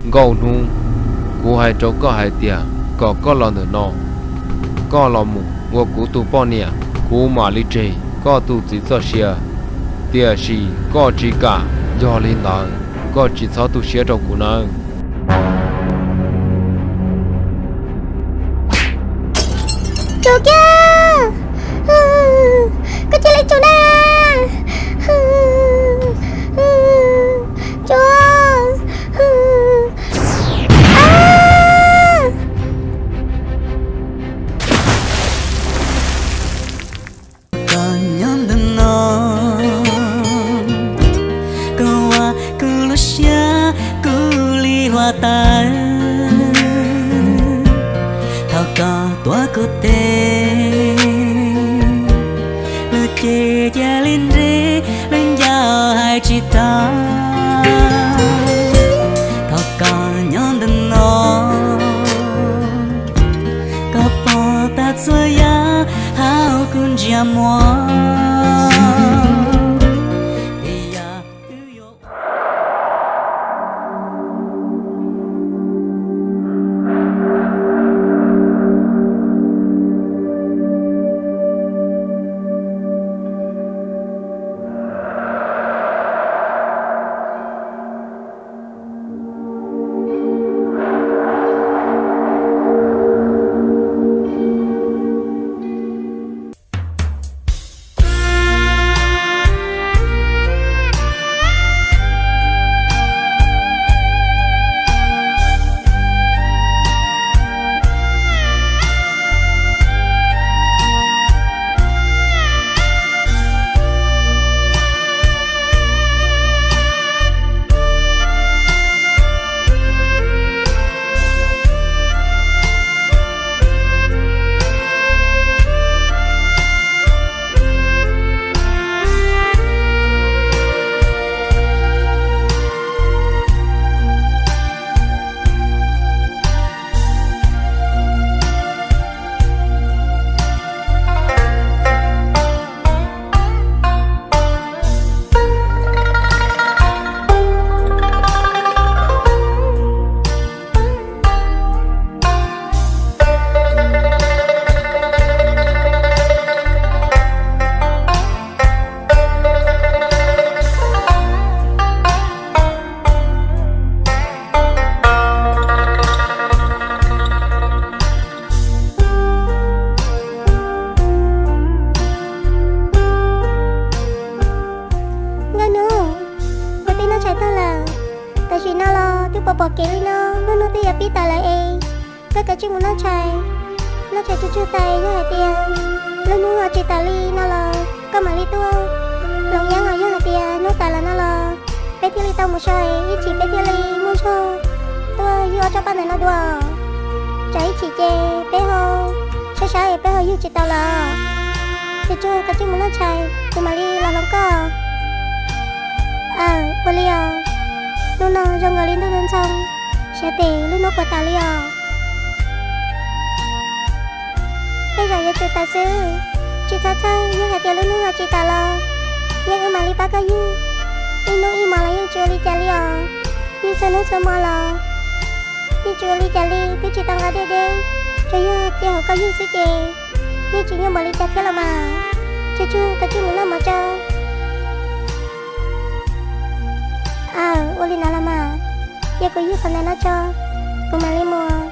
Nkauj Hnub, kuv hais rau koj hais tias kom koj los ntawm no, koj los mus ua kuv tus poj niam, kuv mam li tseg koj tus txiv txoj sia. Tiam sis koj tsis kam, yog li ntawd koj tsis txhob tu siab rau kuv nawb. Tsuag kiag, koj cia li tsuag na. Tsuag. Koj nyob ntawm no, koj ua kuv lub siab kuv li hluav taws. Thaum koj tuav kuv tes, lub cev cia li nres, lub ncauj hais tsis tau. Thaum koj nyob ntawm no, koj pom tag txhua yam hauv kuv ntsej muag. Nkauj Hnub, kuv twb noj tshais tag lawm, tam sim no los twb pom pom kev li no, lub hnub twb yuav pib tawm lawm es koj kav tsij mus noj tshais. Noj tshais tsuag tsuag tas, yog hais tias lub hnub ho tsis tawm li no los koj mam li tuaj hloov yeeb os. Yog hais tias hnub tawm lawm no los peb thiaj li tau mus so, ib chim peb thiaj li muaj zog tuaj ywj ob tsob paj ntawm no dua. Tsam ib chim ces peb ho sab sab es peb ho ywj tsis tau lawm. Tsuag tsuag, kav tsij mus noj tshais, kuv mam li los hloov koj. Aw, ua li os. Hnub no zoo nkaus li ntuj ntxhoo ntxhoo, xyov tes lub hnub puas tawm li os. Tej zaum yuav tsum tawm xwb, tsis txhob txhawj, yog hais tias lub hnub ho tsis tawm los yeej wb mam li pab koj ywg. Ib hnub ib hmos los yeej tsis ua li cas li os. Ywg txhua hnub txhua hmo los yeej tsis ua li cas li, twb tsis tau nqa dej deb, tsuas yog cia hauv koj ywg xwb ces yeej tsis nyuaj npaum li cas thiab los mas. Tsuag tsuag, kav tsij mus noj mov tso. Aw, ua li ntawd los mas, cia kuv ywg qhov ntawm no tso, kuv mam li mus.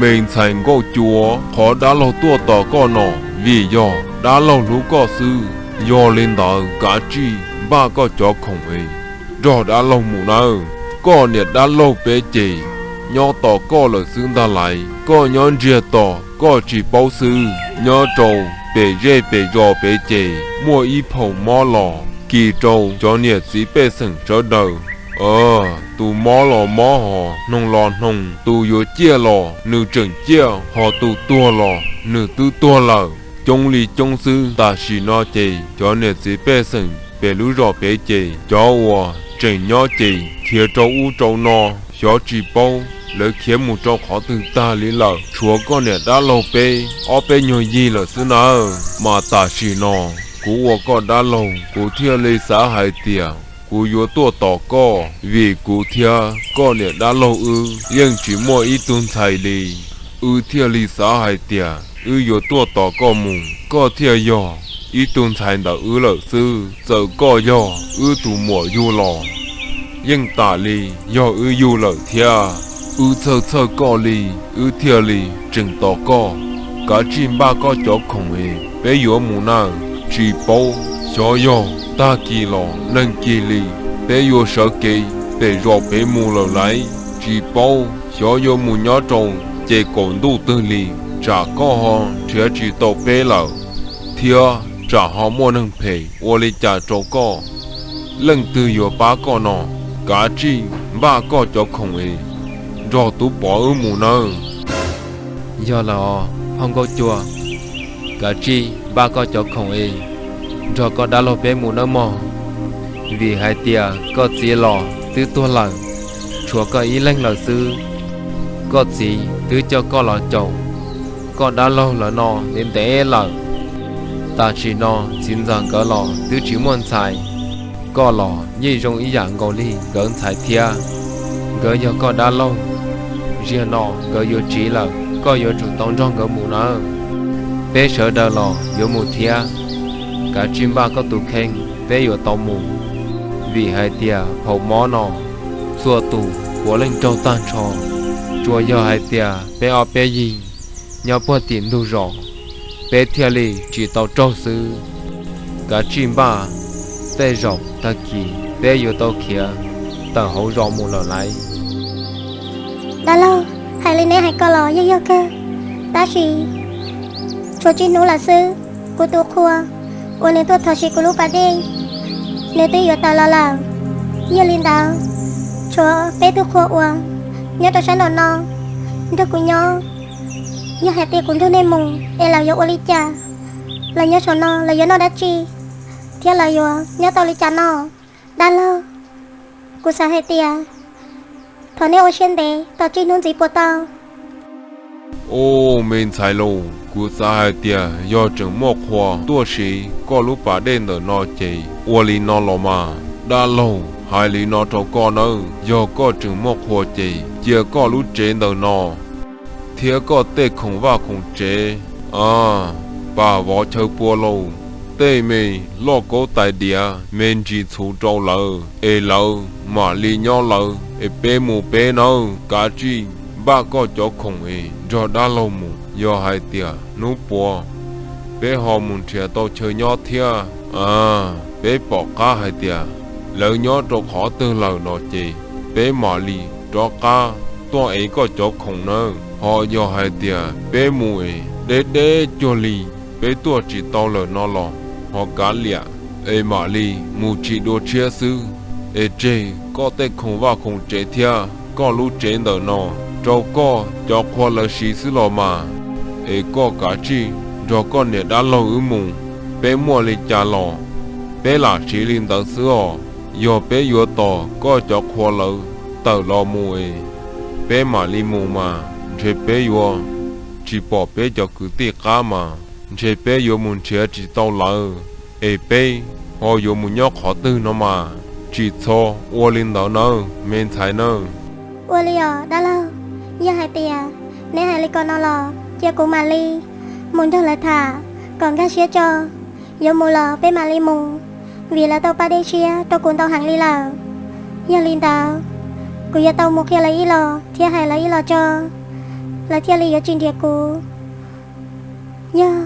Me ntxhais Nkauj Cua, qhov dab laug tuaj tos koj no vim yog dab laug hlub koj xwb. Yog li ntawd kav tsij npaj koj cov khoom es nrog dab laug mus nawb. Koj niam dab laug peb ces nyob tos koj lawm xwb ntag lauj. Koj nyob ntsiag to, koj tsis paub xwb. Nyob rau pem zej pem zos pem ces muaj ib phaum mob los kis rau cov niam txiv pej xeem sawv daws. Tus mob los mob hos hnoos los hnoos, tus yuav ciaj los nws tseem ciaj, hos tus tuag los nws twb tuag lawm. Coob li coob xwb. Tam sim no ces cov niam txiv pej xeem pem lub zos pem ces cov uas tseem nyob ces khiav rau ub rau no, xyov tsis paub lawv khiav mus rau qhov twg tag li lawm. Tshuav koj niam dab laug peb ob peb nyuag yig lawm xwb nawb. Mas tam sim no kuv ua koj dab laug, kuv thiaj li xav hais tias kuv yuav tuaj tos koj, vim kuv thiab koj niam dab laug wb yeej tsis muaj ib tug ntxhais li. Wb thiaj li xav hais tias wb yuav tuaj tos koj mus, koj thiaj yog ib tug ntxhais ntawm wb lawm xwb. Txawm koj yog wb tus muam yug los yeej tam li yog wb yug lawm thiab. Wb txhawj txhawj koj li, wb thiaj li tseem tos koj. Kav tsij npaj koj cov khoom es peb yuav mus nawb. Tsis paub xyov yog tag kis los neeg kis li, peb yuav sawv kev pem zos pem mus lawm lauj. Tsis paub xyov yuav mus nyob rau ces kaum ntuj twg li, tsam koj ho nrhiav tsis tau peb lawm, thiab tsam ho muaj neeg phem ua li cas rau koj. Leej twg yuav pab koj no? Kav tsij npaj koj cov khoom es nrog Tub Pov wb mus nawb. Yog lawm os phauj Nkauj Cua, kav tsij npaj koj cov khoom es nrog koj dab laug peb mus nawb mog. Vim hais tias koj txiv los twb tuag lawm, tshuav koj ib leeg lawm xwb. Koj txiv twb coj koj los caum koj dab laug lawv no ntev ntev lawm. Tam sim no txiv ntxawm nkawd los twb tsis muaj ntxhais, koj los yeej zoo ib yam nkaus li nkawd ntxhais thiab. Nkawd yog koj dab laug, zaum no nkawd yuav tsiv lawm, koj yuav tsum tau nrog nkawd mus nawb. Peb sawv daws los yuav mus thiab, kav tsij npaj koj tus kheej peb yuav tau mus. Vim hais tias phaum mob no txhua tus puav leej raug tag nrho, tsuas yog hais tias peb ob peb yig nyob puag tim ntug zos, peb thiaj li tsis tau raug xwb. Kav tsij npaj, tej zaum tag kis peb yuav tau khiav tawm hauv zos mus lawm lauj. Dab laug, hais li neb hais ko los yeej yog kawg, tab sis tshuav tsib hnub lawm xwb, kuv tus qhua uas nws tuaj thov siv kuv lub pas dej, nws twb yuav tawm los lawm. Yog li ntawd, tshuav peb tug qhua uas nyob rau sab nraum no nrog kuv nyob. Yog hais tias kuv nrog nej mus es lawv yuav ua li cas? Lawv nyob saum no lawv yuav noj dab tsi, thiab lawv yuav nyob tau li cas no? Dab laug, kuv xav hais tias thov nej ua siab ntev tos tsib hnub ntxiv puas tau? Au, me ntxhais lauj, kuv xav hais tias yog tseem muaj qhua tuaj siv koj lub pas dej ntawm no ces ua li no los mas. Dab laug, hais li no rau koj nawb, yog koj tseem muaj qhua ces cia koj lub tsev ntawm no thiab koj tej khoom vaj khoom tsev, a, pas vov chaw pua lauj, tej me loj kaub tais diav me ntsis txhuv rau lawv es lawv mam li nyob lawv es peb mus peb nawb. Kav tsij npaj koj cov khoom es nrog dab laug mus, yog hais tias hnub puav peb ho mus nrhiav tau chaw nyob thiab, a, peb pom qab hais tias lawv nyob rau qhov twg lawm no ces peb mam li rov qab tuaj ev koj cov khoom nawb. Ho yog hais tias peb mus es deb deb cuag li peb tuaj tsis tau lawm no los ho kav liam, es mam li mus tsis dua tshiab xwb, es tseg koj tej khoom vaj khoom tsev thiab koj lub tsev ntawm no rau koj cov qhua lawv siv xwb los mas. Es koj kav tsij nrog koj niam dab laug wb mus, peb muaj li cas los peb lam siv li ntawd xwb os. Yog peb yuav tos koj cov qhua lawv tawm los mus es peb mam li mus mas ntshe peb yuav tsis pom peb cov kwv tij qab mas ntshe peb yuav mus nrhiav tsis tau lawv, es peb ho yuav mus nyob qhov twg no mas. Tsis txhob ua li ntawd nawb me ntxhais nawb. Ua li os dab laug, yog hais tias neb hais li ko no los cia kuv mam li mus nrog lawv tham kom nkag siab tso. Yuav mus los peb mam li mus, vim lawv tau pab dej siab rau kuv ntau heev li lawm. Yog li ntawd, kuv yuav tau mus qhia lawv ib los thiab hais lawv ib los tso. lawv thiaj li yuav tsis nrhiav kuv. Yog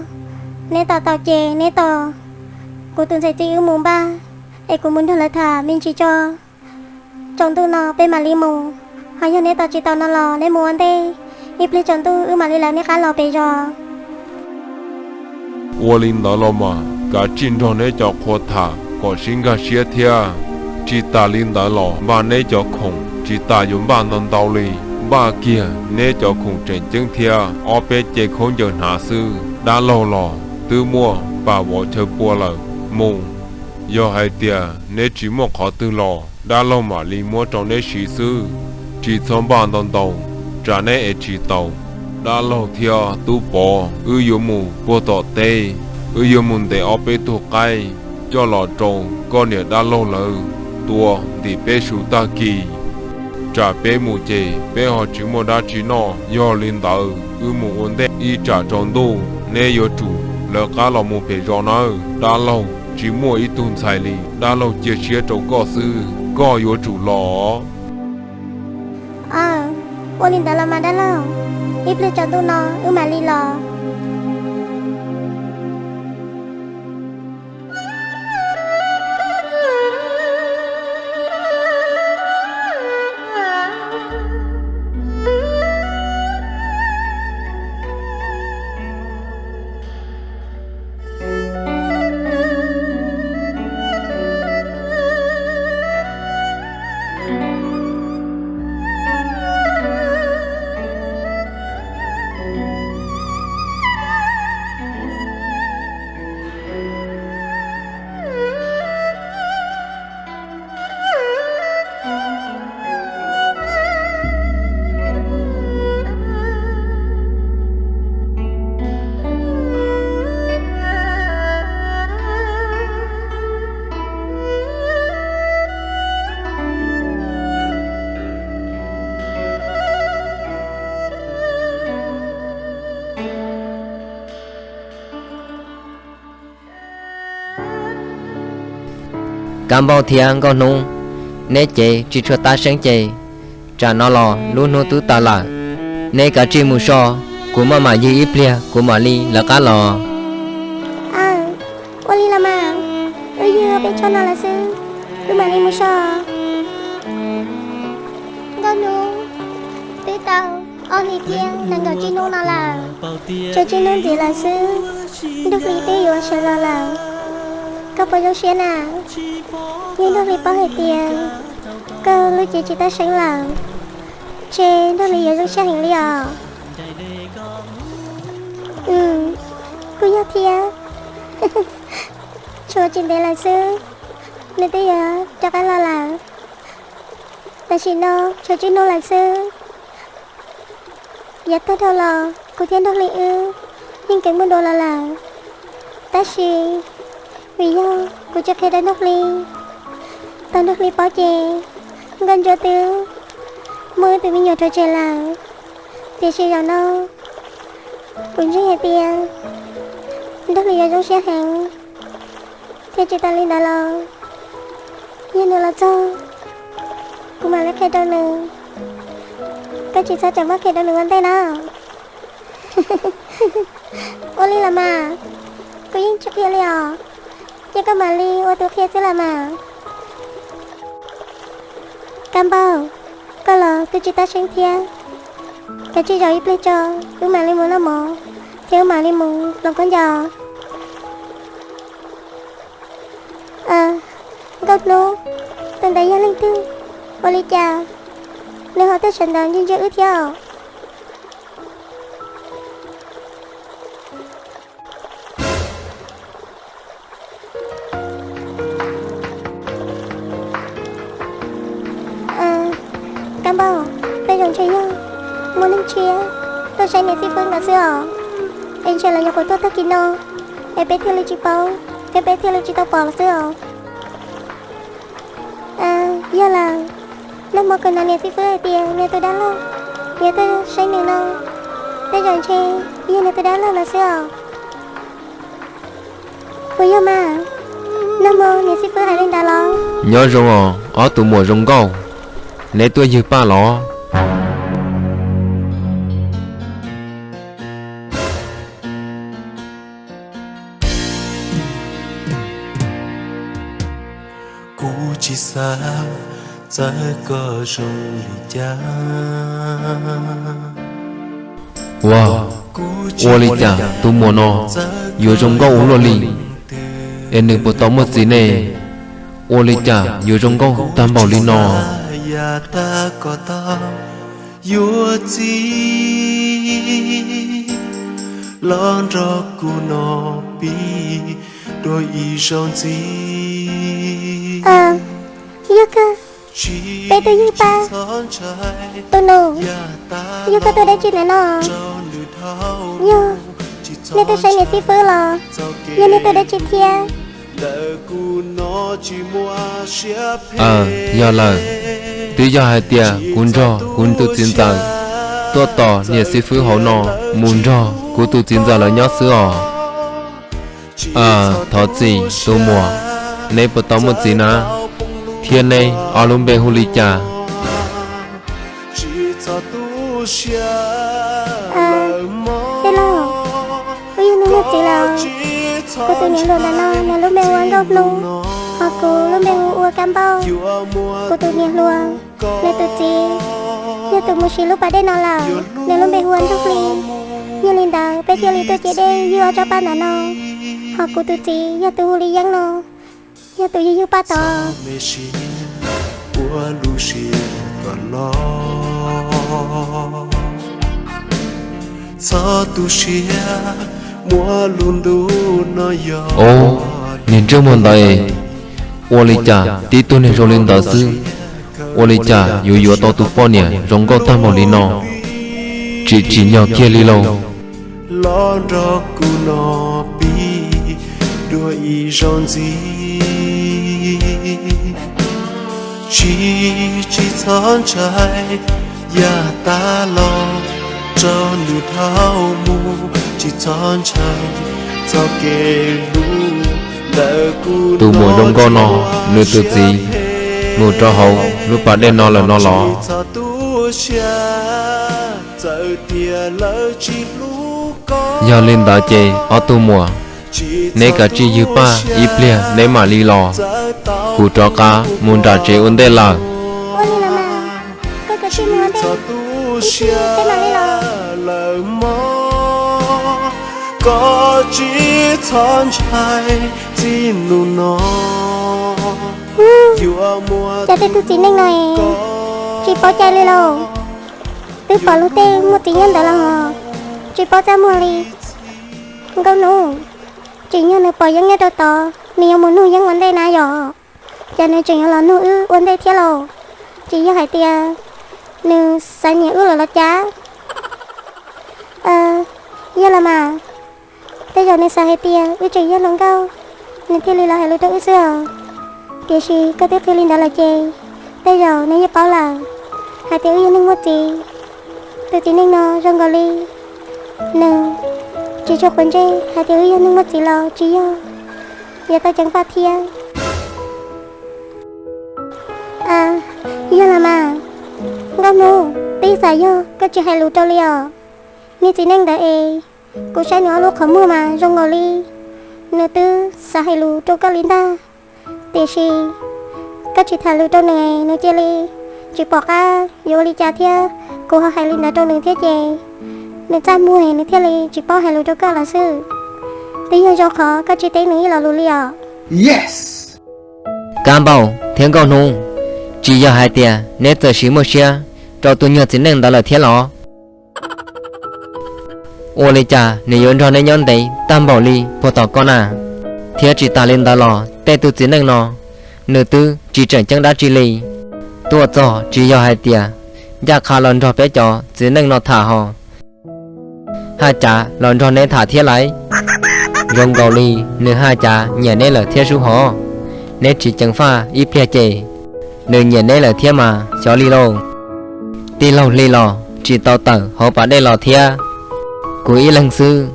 neb tos tau ces neb tos kuv tus ntxhais txiv wb mus npaj, es kuv mus nrog lawv tham me ntsis tso. Tsaus ntuj no peb mam li mus, ho yog neb tos tsis tau no los neb mus ua ntej, ib pliag tsaus ntuj wb mam li lawv neb qab los pem zos. Ua li ntawd los mas kav tsij nrog neb cov qhua tham kom sib nkag siab thiab. Tsis tas li ntawd los npaj neb cov khoom tsis tas yuav npaj ntau ntau li, npaj kiag neb cov khoom tseem ceeb thiab. Ob peb ce khaub ncaws hnav xwb dab laug los twb muaj pam vov chaw pua lawm. Mus, yog hais tias neb tsis muaj qhov twg los dab laug mam li muab rau neb siv xwb. Tsis txhob npaj ntau ntau, tsam neb ev tsis tau. Dab laug thiab Tub Pov, wb yuav mus puag tom teb, wb yuav mus ntes ob peb tug qaib coj los rau koj niam dab laug lawv tua ntim peb su tag kis. Tsam peb mus ces peb ho tsis muaj dab tsi noj. Yog li ntawd wb mus ua ntej, ib tsam tsaus ntuj neb yuav tsum lawv qab los mus pem zos nawb. Dab laug tsis muaj ib tug ntxhais li, dab laug cia siab rau koj xwb, koj yuav tsum los. Aw, ua li ntawd los mas dab laug, ib pliag tsaus ntuj no wb mam li los. Kab Npauj thiab Nkauj Hnub, neb cev tsis tshua tab seeb ces tsam no los lub hnub twb tawm lawm. Neb kav tsij mus so, kuv maj mam ywg ib pliag kuv mam li lawv qab los. Aw, ua li los mas, wb ywg peb tso no lawm xwb, wb mam li mus so. Nkauj Hnub, twb tau ob hlis thiab nees nkaum tsib hnub no lawm. Tshuav tsib hnub ntxiv lawm xwb, Nraug Hli twb yuav sawv los lawm. Koj puas zoo siab na? Yog Nraug Hli paub hais tias koj lub cev tsis tab seeb lawm, ces Nraug Hli yuav zoo siab heev li os. Kuj yog thiab. Tshuav tsis ntev lawm xwb, nws twb yuav rov qab los lawm. Tam sim no tshuav tsib hnub lawm xwb. Yav tag dhau los kuv thiab Nraug Hli wb yeej kev muaj dua los lawm, tab sis vim yog kuv tsis qhia rau Nraug Hli, tau Nraug Hli paub ces Nkauj Ntsuab twb muaj wb tus me nyuam rau tseg lawm. Tiam sis zaum no kuv ntseeg hais tias Nraug Hli yuav zoo siab heev, thiab tsis tas li ntawd los yog nws los txog, kuv mam li qhia rau nws. Koj tsis txhob tsam muab qhia rau nws ua ntej na. Ua li los mas, kuv yeej tsis qhia li os, ces koj mam li ua tus qhia xwb los mas. Kab Npauj, koj los twb tsis tab seeb thiab, kav tsij zaum ib pliag tso, wb mam li mus noj mov thiab wb mam li mus hloov khaub ncaws. Nkauj Hnub, tus ntawd yog leej twg? Ua li cas nws ho tuaj sawv ntawd ntsia ntsia wb thiab? Kab Npauj, tej zaum ntshe yog muaj neeg tshiab tuaj saib niam xib fwb nkawd xwb os. Es ntshe lawv nyuam qhuav tuaj tag kis no, es peb thiaj li tsis paub thiab peb thiaj li tsis tau pom lawv xwb os. Yog lawm, nag hmo kuv hnov niam xib fwb hais tias nws tus dab laug yuav tuaj saib nws no, tej zaum ntshe yog nws tus dab laug no xwb os. Puas yog mas? Nag hmo niam xib fwb hais li ntawd los? Nyob zoo os ob tus muam zoo nkauj, neb tuaj ywg Paj los? Kuv tsis xav txawv koj zoo li cas. Ua, ua li cas tus muam no yuav zoo nkauj ua luaj li, es nws puas tau muaj txiv ne? Ua li cas yuav zoo nkauj tag npaum li no? Yam tag koj tau yuav txiv los nrog kuv no pib dua ib zaug ntxiv. Yog kawg, peb twb yog pab. Tus nus, yog koj tuaj dab tsi ntawm no? Yog nej tuaj saib niam xib fwb los yog nej tuaj dab tsi thiab? Aw, yog lawm, twb yog hais tias kuv nrog kuv tus txiv ntxawm tuaj tos niam xib fwb hauv no mus nrog kuv tus txiv ntxawm lawv nyob xwb os. Aw, thov txim tus muam, neb puas tau muaj txiv na? Thiab neb ob lub npe hu li cas? Tej laug, wb yog neeg muaj txiv lawm. Kuv tus niam hluas ntawm no nws lub npe hu ua Nkauj Hnub, ho kuv lub npe hu ua Kab Npauj. Kuv tus niam hluas nws tus txiv yog tus mus siv lub pas dej no lawm, nws lub npe hu ua Ntsuj Plig. Yog li ntawd peb thiaj li tuaj cev dej ywj ob tsob paj ntawm no, ho kuv tus txiv yog tus hu li Yeeb no, yog tus yug yug paj tod. Txhob tu siab, muaj lub ntuj no yog. Au, niag ntsej muag ntawd, ua li cas tib tug niag zoo li ntawd xwb, ua li cas yuav yuav tau tus poj niam zoo nkauj tag npaum li no? Tsis tsim nyog kiag li lauj. Los nrog kuv no pib dua ib zaug ntxiv. Tsis, tsis txhob ntshai, yam tas los rau nws dhau mus. Tsis txhob ntshai txoj kev hlub ntawm kuv. Tus muam zoo nkauj no, nws tus txiv mus rau hauv lub pas dej no lawm no los? Tsis txhob tu siab, txawm tias lawv tsis hlub koj. Yog li ntawd ces ob tug muam, neb kav tsij ywg paj ib pliag neb mam li los, kuv rov qab mus nram tsev ua ntej lawm. Ua li los mas, koj kav tsij mus ua ntej ib pliag peb mam li los. Lawm mog, koj tsis txhob ntshai, txij nub no. Cas tej tug txiv neej no es tsis paub cai li lauj. Twb pom luag tej muaj txiv nyob ntawd los tsis paub txaj muag li. Nkauj Hnub, tsim nyog nws pom Yeeb nyob rau tod, nws yuav mus nug Yeeb ua ntej na yom. Cas nws tseem yuav los nug wb ua ntej thiab lauj? Tsis yog hais tias nws xav nyiam wb lawm los cas? Yog los mas, tej zaum nws xav hais tias wb tseem yog hluas nkauj, nws thiaj li los hais lus rau wb xwb os. Tiam sis koj twb qhia li ntawd lawm ces tej zaum nws yeej paub lawm hais tias wb yog neeg muaj txiv. Tus txiv neej no zoo nkaus li nws tsis tshua quav ntsej hais tias wb yog neeg muaj txiv los tsis yog, yuav tau ceev faj thiab. Yog los mas, Nkauj Hnub, twb xav yog koj tsis hais lus rau li os. Niag txiv neej ntawd es kuv saib nws ob lub qhov muag mas zoo nkaus li nws twb xav hais lus rau koj li ntag. Tiam sis koj tsis tham lus rau nws, nws cia li tsis pom qab yuav ua li cas thiab. Kuv ho hais li ntawd rau nws thiab ces nws txaj muag nws thiaj li tsis paub hais lus rau koj lawm xwb. Twb yog zoo qhov koj tsis teb nws ib lo lus li os. Kab Npauj thiab Nkauj Hnub, tsis yog hais tias neb txawm sis muaj siab rau tus nyuag txiv neej ntawd lawm thiab los? Ua li cas nws yuav nrog neb nyob ntev tag npaum li puag tom ko na? Thiab tsis tas li ntawd los tej tug txiv neej no, nws twb tsis tseem ceeb dab tsi li. Tuaj txog tsis yog hais tias ncaj qha los nrog peb cov txiv neej no tham hos, haj cav los nrog neb tham thiab lauj. Zoo nkaus li nws haj cav nyiam neb lawm thiab sub hov. Neb tsis ceev faj ib pliag ces nws nyiam neb lawm thiab mas xyov li lauj. Tij laug Hli los tsis tau tawm hauv pas dej los thiab. Kuv ib leeg xwb,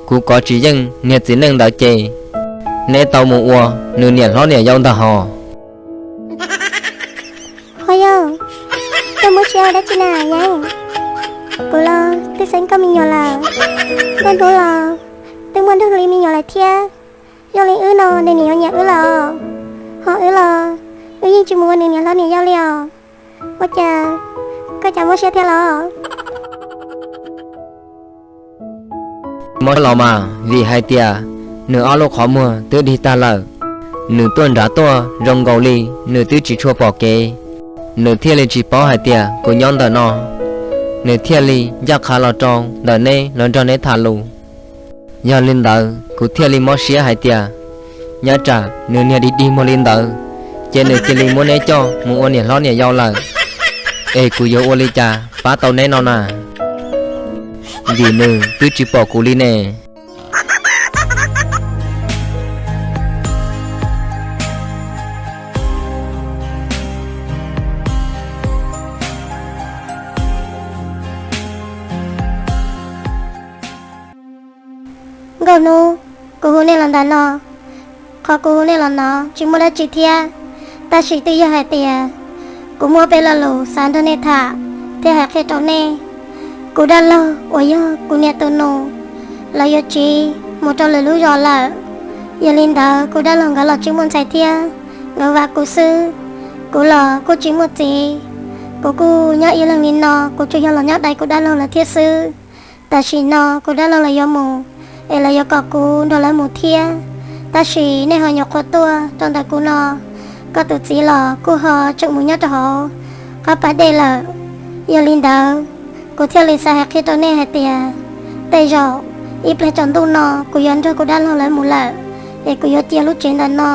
kuv kov tsis yeej niag txiv neej ntawd ces neb tau mus ua nws niam hlob niam yau ntag hos. Ho yog, koj muab siab ua dab tsi na Yeeb? Kuv los twb xeeb koj me nyuam lawm, Nkauj Hnub los twb muaj Nraug Hli me nyuam lawm thiab. Zoo li wb no nws niam yuav nyiam wb lawm, ho wb los Wb yeej tsis mus ua nws niam hlob niam yau li os. Ua cas koj cas mob siab thiab los? Mob siab los mas, vim hais tias nws ob lub qhov muag twb dig tag lawm. Nws tuaj nrad tuaj zoo nkaus li nws twb tsis tshua pom kev, nws thiaj li tsis paub hais tias kuv nyob ntawm no. Nws thiaj li ncaj qha los rau ntawm neb los nrog neb tham lus. Yog li ntawd kuv thiaj li mob siab hais tias, nyob tsam nws niag dig dig muag li ntawd, ces nws cia li muab neb coj mus ua niam hlob niam yau lawm. Es kuv yuav ua li cas pab tau neb no na? Vim nws twb tsis pom kuv li ne. Nkauj Hnub, kuv hu nej los ntawm no, qhov kuv hu nej los no tsis muaj dab tsi thiab, tab sis twb yog hais tias kuv muaj peb lo lus xav nrog nej tham thiab hais qhia rau nej. Kuv dab laug uas yog kuv niam tus nus, lawv yuav tsiv mus rau lwm lub zos lawm. Yog li ntawd kuv dab laug nkawd los tsis muaj ntxhais thiab, nkawd vam kuv xwb. Kuv los kuj tsis muaj txiv, kuv kuj nyob ib leeg li no, kuv tsuas yog los nyob dai kuv dab laug lawv thiab xwb. Tam sim no kuv dab laug lawv yuav mus, es lawv yuav kom kuv nrog lawv mus thiab. Tab sis nej ho nyuam qhuav tuaj rau ntawm kuv no, koj tus txiv los kuj ho tseem mus nyob rau hauv qab pas dej lawm. Yog li ntawd, kuv thiaj li xav hais qhia rau nej hais tias, tej zaum ib pliag tsaus ntuj no kuv yuav nrog kuv dab laug lawv mus lawm, es kuv yuav cia lub tsev ntawm no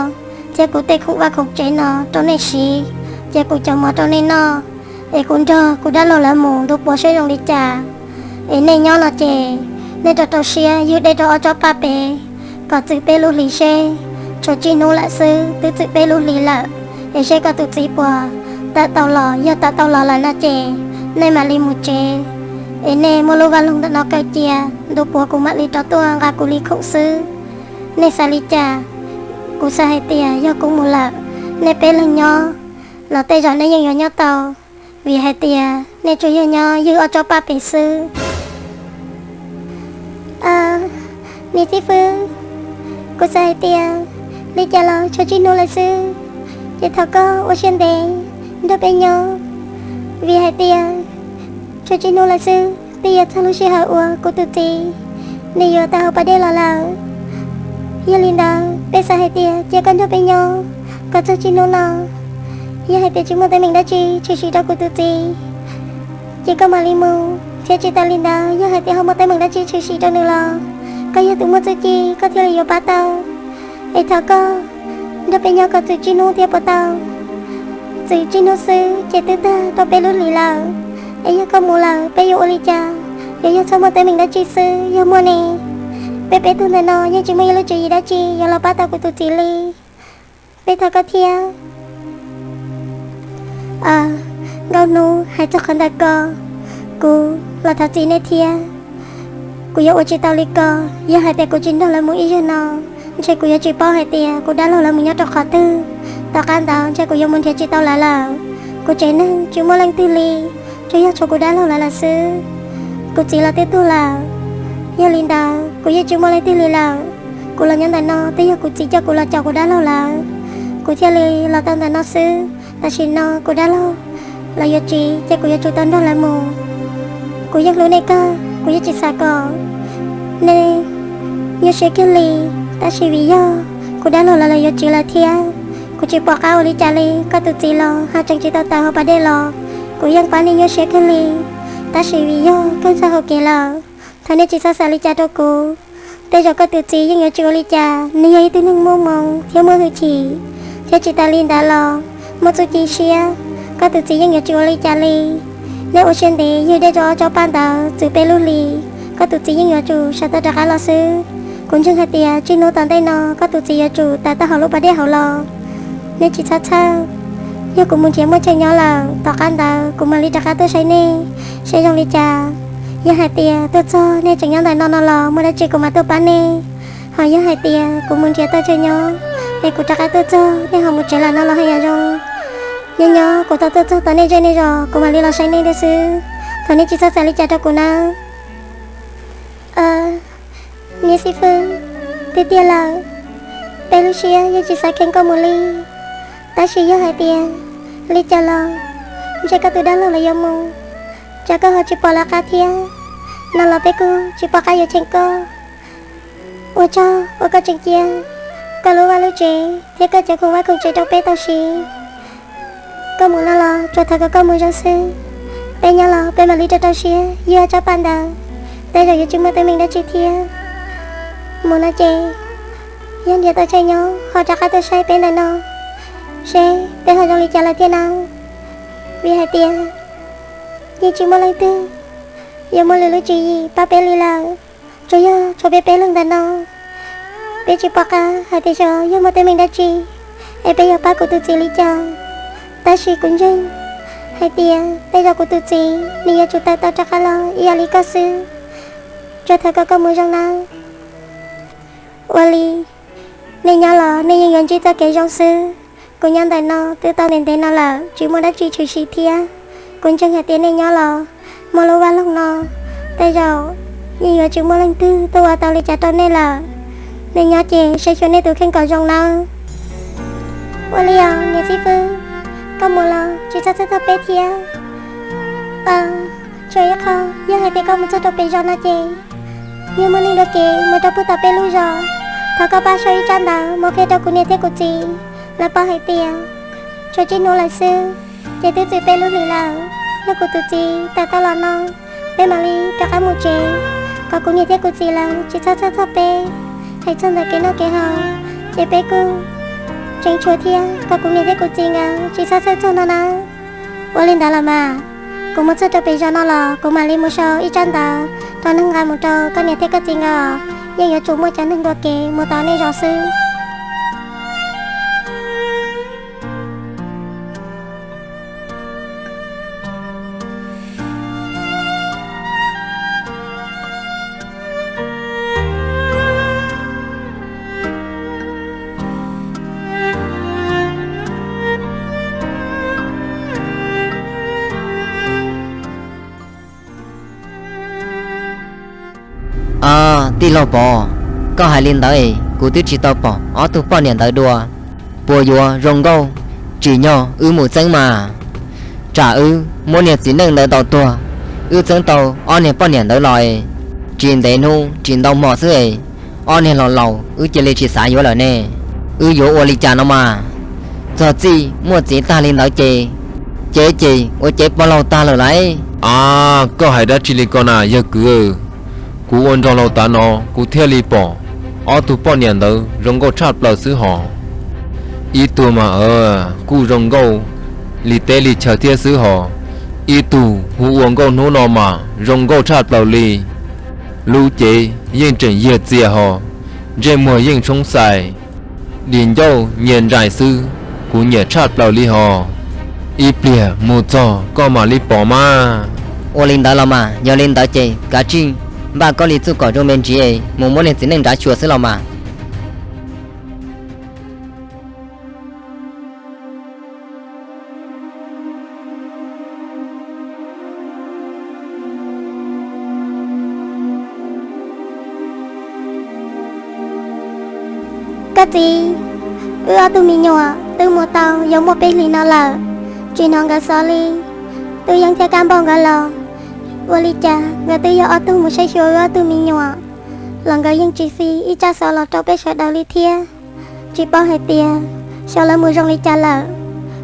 thiab kuv tej khoom vaj khoom tsev no rau nej siv, cia kuv cov mov rau nej noj, es kuv nrog kuv dab laug lawv mus ntu puav seb zoo li cas. Es nej nyob no ces nej rau rau siab ywg dej rau ob tsob paj pem, kom txwm peb lub hlis seb. Tshuav tsib hnub lawm xwb, twb txwm peb lub hlis lawm, es seb koj tus txiv puas tawm tau los. Yog tawm tau los lawm no ces nej mam li mus tsev, es nej muab lub vaj loog ntawm no kaw cia, ntu puav kuv mam li rov tuaj nqa kuv li khoom xwb. Nej xav li cas? Kuv xav hais tias yog kuv mus lawm, nej peb leeg nyob los tej zaum nej yeej yuav nyob tau, vim hais tias nej tsuas yog nyob ywg ob tsob paj pem xwb. Niam xib fwb, kuv xav hais tias li cas los tshuav tsib hnub lawm xwb, ces thov koj ua siab ntev nrog peb nyob, vim hais tias tshuav tsib hnub lawm xwb twb yuav txog lub sij hawm uas kuv tus txiv nws yuav tawm hauv pas dej los lawm. Yog li ntawd peb xav hais tias cia koj nrog peb nyob kom txog tsib hnub no, yog hais tias tsis muaj teeb meem dab tsi tshwm sim rau kuv tus txiv, ces koj mam li mus, thiab tsis tas li ntawd yog hais tias ho muaj teeb meem dab tsi tshwm sim rau nws los koj yog tus muaj txuj ci, koj thiaj li yuav pab tau. Es thov koj nrog peb nyob kom txwm tsib hnub thiab puas tau? Txwm tsib hnub xwb ces twb tag rau peb lub hlis lawm. Es yog koj mus lawm peb yuav ua li cas? Yuav yog txhob muaj teeb meem dab tsi xwb, yog muaj ne, peb peb tug ntawm no yeej tsis muaj ib lub tswv yim dab tsi yuav los pab tau kuv tus txiv li. Peb thov koj thiab. Nkauj Hnub, hais txog qhov ntawm ko, kuv los thov txim nej thiab. Kuv yuav ua tsis tau li ko. Yog hais tias kuv tsis nrog lawv mus ib zaug no, ntshe kuv yuav tsis paub hais tias kuv dab laug lawv mus nyob rau qhov twg. Tom qab ntawd ntshe kuv yuav mus nrhiav tsis tau lawv lawm. Kuv tsev neeg tsis muaj leej twg li, tsuas yog tshuav kuv dab laug lawv lawm xwb. Kuv txiv los twb tuag lawm, yog li ntawd kuv yeej tsis muaj leej twg li lawm. Kuv los nyob ntawm no twb yog kuv txiv coj kuv los caum kuv dab laug lawv, kuv thiaj li los tau ntawm no xwb. Tam sim no kuv dab laug lawv yuav tsiv ces kuv yuav tsum tau nrog lawv mus. Kuv yeej hlub nej kawg, kuv yeej tsis xav kom nej nyuaj siab kiag li, tab sis vim yog kuv dab laug lawv lawv yuav tsiv lawm thiab, kuv tsis pom qab ua li cas li. Koj tus txiv los ho tseem tsis tau tawm hauv pas dej los, kuv yeej pab nej nyuaj siab kiag li, tab sis vim yog kawg txog hauv kev lawm, thov nej tsis txhob xav li cas rau kuv. Tej zaum koj tus txiv yeej yuav tsis ua li cas, nws yog ib tug neeg muaj hmoo thiab muaj hwj chim, thiab tsis tas li ntawd los muaj txuj ci siab. Koj tus txiv yeej yuav tsis ua li cas li. Nej ua siab ntev ywg dej rau ob tsob paj ntawd txwm peb lub hlis, koj tus txiv yeej yuav tsum sawv tau rov qab los xwb. Kuv ntseeg hais tias tsib hnub tom ntej no koj tus txiv yuav tsum tawm tau hauv lub pas dej hauv los. Nej tsis txhob txhawj, yog kuv mus nrhiav muaj chaw nyob lawm, tom qab ntawd kuv mam li rov qab tuaj saib nej seb zoo li cas. Yog hais tias tuaj txog nej tseem nyob ntawm no no los muaj dab tsi kuv mam tuaj pab nej. Ho yog hais tias kuv mus nrhiav tau chaw nyob es kuv rov qab tuaj txog nej ho mus tsev lawm no los haj yam zoo. Nyob nyob kuv tau tuaj txog tom nej zej nej zos kuv mam li los saib nej dua xwb. Thov nej tsis txhob xav li cas rau kuv nawb. Niam xib fwb, tiag tiag lawm, peb lub siab yeej tsis xav kheev koj mus li. Tab sis yog hais tias li cas los ntshe koj tus dab laug los yuav mus, tsam koj ho tsis pom lawv qab thiab, no los peb kuj tsis pom qab yuav cheem koj. Ua tsaug uas koj tseem cia koj lub vaj lub tsev thiab koj cov khoom vaj khoom tsev rau peb tau siv. Koj mus no los tsuas thov kom koj mus zoo xwb. Peb nyob los peb mam li rau rau siab yuav tsab paj ntawd, tej zaum yuav tsis muaj teeb meem dab tsi thiab. Mus no ces yog nrhiav tau chaw nyob ho rov qab tuaj saib peb ntawm no seb peb ho zoo li cas lawm thiab nawb. Vim hais tias yeej tsis muaj leej twg yuav muaj lwm lub tswv yim pab peb li lawm, tsuas yog tshuav peb peb leeg ntawm no. Peb tsis pom qab hais tias xyov yog muaj teeb meem dab tsi es peb yuav pab kuv tus txiv li cas. Tab sis kuv ntseeg hais tias tej zaum kuv tus txiv nws yuav tsum tawm tau rov qab los ib yam li koj xwb. Tsuas thov kom koj mus zoo nawb. Ua li, nej nyob los nej yeej yuav ntsib txoj kev zoo xwb. Kuv nyob ntawm no twb tau ntev ntev no lawm, tsis muaj dab tsi tshwm sim thiab. Kuv ntseeg hais tias nej nyob los muaj lub vaj loog no, tej zaum yeej yuav tsis muaj leej twg tuaj ua tau li cas rau nej lawm. Nej nyob ces saib xyuas nej tus kheej kom zoo nawb. Ua li os niam xib fwb, koj mus los tsis txhob txhawj txog peb thiab. Tshuav ib qho, yog hais tias koj mus txog rau pem zos no ces yog muaj neeg dua kev mus rau puag tom peb lub zos, thov koj pab sau ib tsab ntawv mus qhia rau kuv niam thiab kuv txiv. Lawv paub hais tias tshuav tsib hnub lawm xwb, ces twb txwm peb lub hlis lawm. Yog kuv tus txiv tawm tau los no, peb mam li rov qab mus tsev, kom kuv niam thiab kuv txiv lawv tsis txhob txhawj txog peb. Hais txog ntawm kev noj kev haus, ces peb kuj tseem tshuav thiab, kom kuv niam thiab kuv txiv nkawd tsis txhob txhawj txog no nawb. Ua li ntawd los mas, kuv mus txog rau pem zos no los kuv mam li mus sau ib tsab ntawv rau neeg nqa mus rau koj niam thiab koj txiv nkawd. Yeej yuav tsum muaj cov neeg dua kev mus tom nej zos xwb. Tij laug Pov, koj hais li ntawd es kuv twb tsis tau pom ob tug poj niam ntawd dua. Puas yuav zoo nkauj tsim nyog wb mus txeeb mas? Tsam wb muab niag txiv neej ntawd ntaus tuag, wb txeeb tau ob niag poj niam ntawd los es tsis ntev hnub tsis ntau hmo xwb es ob niag laus laus wb cia li tsis xav yuav lawm ne. Wb yuav ua li cas no mas? Txog txij muaj txiv tag li ntawd ces cev ces ua cev pog laug tag lawm lauj. A, koj hais dab tsi li ko na yawg kwv? Kuv ua nrog laus tav no kuv thiaj li pom ob tug poj niam ntawd zoo nkauj tshaj plaws xwb hos. Ib tug mas kuj zoo nkauj li teb li chaw thiab xwb hos, ib tug hu ua Nkauj Hnub no mas zoo nkauj tshaj plaws li. Lub cev yeej tseem yiag txias hos, ntsej muag yeej tshoob xais, di ncauj nyias ntsais xwb, kuv nyiam tshaj plaws li hos. Ib pliag mus txog koj mam li pom mas. Ua li ntawd los mas, yog li ntawd ces kav tsij npaj koj li txuj kom zoo me ntsis, mus muab niag txiv neej nrad xyuas xwb los mas. Koj txiv, wb ob tug me nyuam twb mus tau yuav muaj peb hlis no lawm, tsis hnov nkawd xov li. Tub Yeeb thiab Kab Npauj nkawd los ua li cas nkawd twb yog ob tug mus saib xyuas wb ob tug me nyuam los nkawd yeej tsis fi ib tsab xov los rau peb sawv daws li thiab. Tsis paub hais tias xyov lawv mus zoo li cas lawm.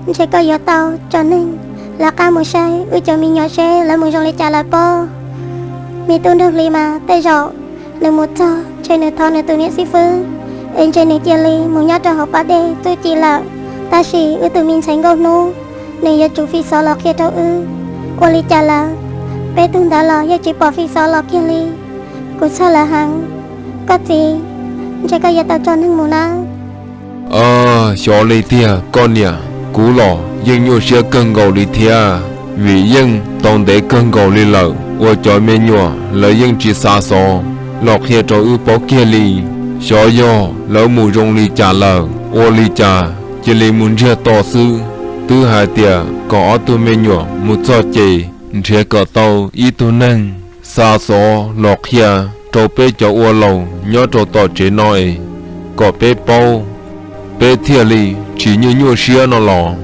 Ntshe koj yuav tau tso neeg lawv qab mus saib wb cov me nyuam seb lawv mus zoo li cas lawm pob. Me tub Nraug Hli mas tej zaum nws mus txog ntshe nws thov nws tus niam xib fwb, es ntshe nws cia li mus nyob rau hauv pas dej tub ci lawm. Tab sis wb tus me ntxhais Nkauj Hnub, nws yuav tsum fi xov los qhia rau wb. Ua li cas lawm, peb tug ntawd los yeej tsis pom fi xov los kiag li. Kuv txhawj lawv heev. Koj txiv, ntshe koj yuav tau tso neeg mus nawb. Xyov li tiag koj niam, kuv los yeej nyuaj siab kawg nkaus li thiab, vim yeej tau ntev kawg nkaus li lawm uas cov me nyuam lawv yeej tsis xa xov los qhia rau wb paub kiag li. Xyov yog lawv mus zoo li cas lawm, ua li cas cia li mus ntsiag to xwb. Twb hais tias kom ob tug me nyuam mus txog ces nrhiav kom tau ib tug neeg xa xov los qhia rau peb cov ua laus nyob rau tom tsev no es kom peb paub. Peb thiaj li tsis nyuaj nyuaj siab no los?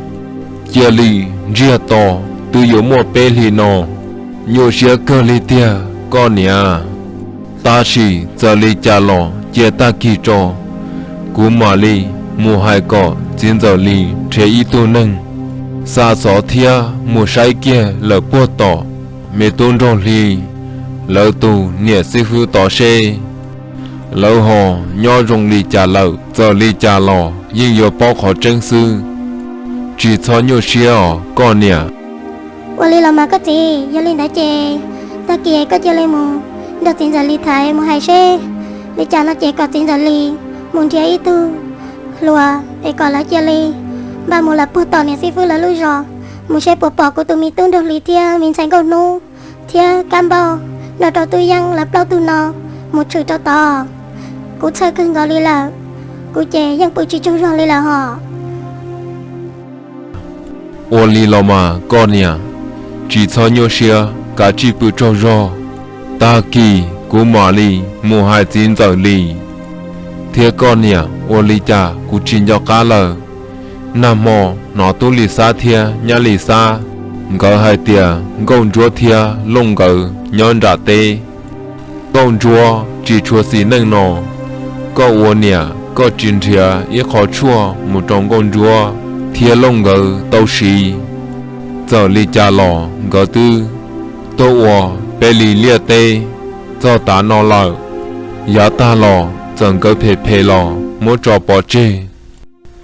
Cia li ntsiag to, twb yuav muaj peb hlis no. Nyuaj siab kawg li tiag koj niam. Tab sis txawm li cas los cia tag kis tso, kuv mam li mus hais kom txiv ntxawm Lis nrhiav ib tug neeg xa xov thiab mus saib kiag lawm puag tom me tub nraug Hli lawv tus niam xib fwb tod seb lawv ho nyob zoo li cas lawm. Txawm li cas los yeej yuav paub qhov tseeb xwb. Tsis txhob nyuaj siab os koj niam. Ua li los mas koj txiv, yog li ntawd ces tag kis koj cia li mus nrog txiv ntxawm Lis tham mus hais seb li cas no ces kom txiv ntxawm Lis mus nrhiav ib tug hluas es kom lawv cia li npaj mus lawm puag tom niam xib fwb lawv lub zos, mus seb puas pom kuv tus me tub nraug Hli thiab me ntxhais Nkauj Hnub thiab Kab Npauj nrog rau Tub Yeeb lawv plaub tug no mus tshwm rau tod. Kuv txhawj kawg nkaus li lawm, kuv ces yeej pw tsis tsaug zog li lawm hos. Ua li los mas koj niam, tsis txhob nyuaj siab, kav tsij pw tsaug zog. Tag kis kuv mam li mus hais txiv ntxawm Lis thiab koj niam ua li cas kuv tsis nco qab lawm. Nag hmo hnov Tub Lis Xab thiab Nyab Lis Xab nkawd hais tias Nkauj Ntsuab thiab Looj nkawd nyob nram teb. Nkauj Ntsuab tsis tshua xis neej no, koj ua niam koj tsis nrhiav ib qho tshuaj mus rau Nkauj Ntsuab thiab Looj nkawd tau siv. Txawm li cas los nkawd twb tuaj ua peb li liaj teb txog tav no lawm. Yav tag los txawm nkawd phem phem los muab tso pov tseg.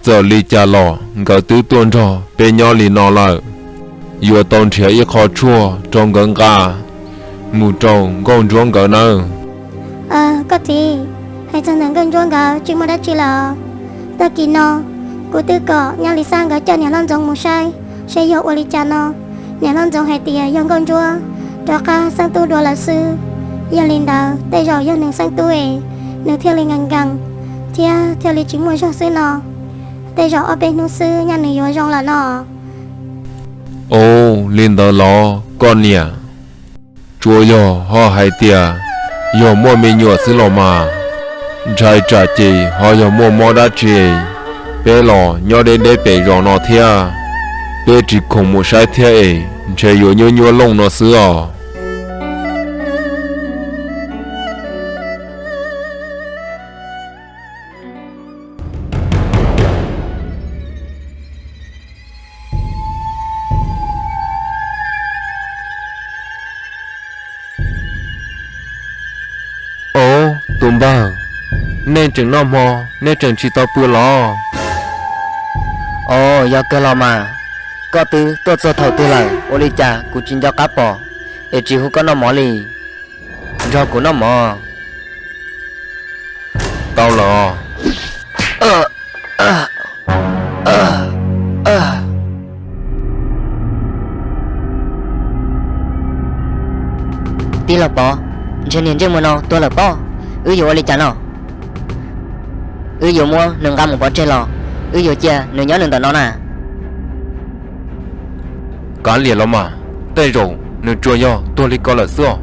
Txawm li cas los nkawd twb tuaj nrog peb nyob li no lawm. Yuav tau nrhiav ib qho tshuaj rau nkawd nqa mus rau Nkauj Ntsuab nkawd nawb. Koj txiv, hais txog ntawm Nkauj Ntsuab nkawd tsis muaj dab tsi lawm. Tag kis no kuv twb kom Nyab Lis Xab nkawd coj niam hlob Ntxoov mus saib seb yog ua li cas no. Niam hlob Ntxoov hais tias yog Nkauj Ntsuab rov qab xeeb tub dua lawm xwb. Yog li ntawd tej zaum yog nws xeeb tub es nws thiaj li nkees nkees thiab thiaj li tsis muaj zog xwb no. Tej zaum ob peb hnub xwb nyaj nws yuav zoo lawm no. Ov, li ntawd los koj niam? Tsuas yog ho hais tias yog muaj me nyuam xwb los mas. Ntshai tsam ces ho yog muaj mob dab tsi. Peb los nyob deb deb pem zos no thiab, peb tsis khoom mus saib thiab es ntshe yuav nyuaj nyuaj looj no xwb os. Ov, tus npawg, nej tseem noj hmo, nej tseem tsis tau pw los? Ov, yog kawg los mas. Koj twb tuaj txog thaum twg lawm, ua li cas kuv tsis nco qab pom es tsis hu koj noj mov li? Nrog kuv noj mov. Tau los. Tij laug Pov, ntshe niag ntsej muag no tuag lawm pob. Wb yuav ua li cas no? Wb yuav muab nws nqa mus pov tseg los wb yuav cia nws nyob nws ntawm no na? Kav liam los mas, tej zaum nws tsuas yog tuag li ko lawm xwb os.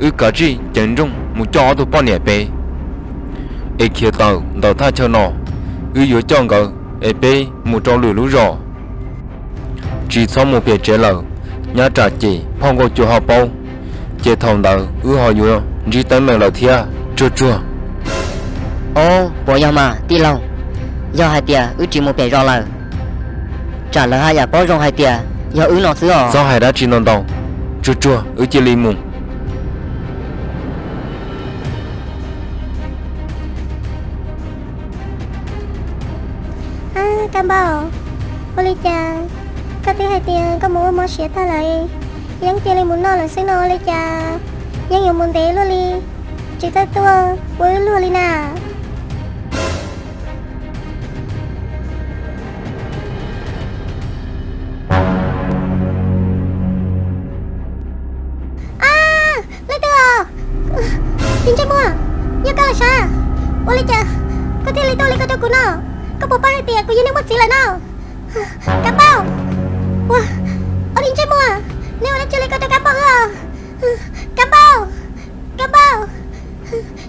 Wb kav tsij ceev nrooj mus coj ob tug poj niam pem es khiav tawm ntawm thaj chaw no. Wb yuav coj nkawd es peb mus rau lwm lub zos. Tsis txhob mus pem tsev lawm, nyob tsam ces phauj Nkauj Cua ho paub, ces thaum ntawd wb ho yuav ntsib teeb meem lawm thiab. Tsuag tsuag. Ob, puas yog mas tij laug? Yog hais tias wb tsis mus pem zos lawm, tsam lawv haj yam paub zoo hais tias yog wb no xwb os. Txhob hais dab tsi ntau ntau, tsuag tsuag wb cia li mus. Ab, Kab Npauj, ua li cas koj twb hais tias koj mus ua mov siav tag lawm, Yeeb cia li mus noj lawm xwb no ua li cas Yeeb yuav mus ntev luaj li, tsis txawj tuaj ua wb luag li na? Ab, leej twg os? Tus ntsej muag, yog koj los sav, ua li cas koj thiaj li tuaj li ko rau kuv no? Koj puas paub hais tias kuv yog neeg muaj txiv lawm no? Kab Npauj, ua, ua tus ntsej muag, neb ua dab tsi li ko rau Kab Npauj os? Kab Npauj, Kab Npauj,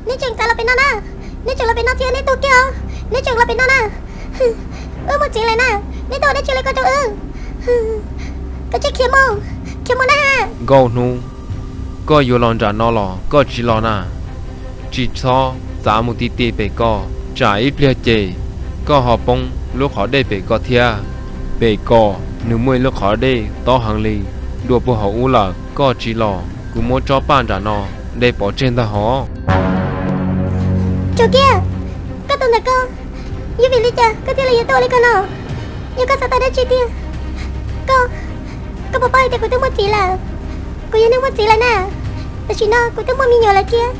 neb tseem txav los pem no na, neb tseem los pem no thiab neb tuag kiag os, neb tseem los pem no na. rau wb. Koj tsis khiav mus, khiav mus na. Nkauj Hnub, koj yuav los nram no los koj tsis los na? Tsis txhob txav mus ti ti pem ko, tsam ib pliag ces koj ho poob lub qhov dej pem ko thiab. Pem ko nws muaj ib lub qhov dej tob heev li, dua puag hauv ub lawm. Koj tsis los kuv muab tsob paj nram no de pov tseg ntag hov. Tsaus kiag, koj tus ntawm ko, yog vim li cas koj thiaj li yuav tuaj ua li ko no? Yog koj xav tau dab tsi tiag? Koj, koj puas paub hais tias kuv twb muaj txiv lawm? Kuv yog neeg muaj txiv lawm na. Tam sim no kuv twb muaj me nyuam lawm thiab.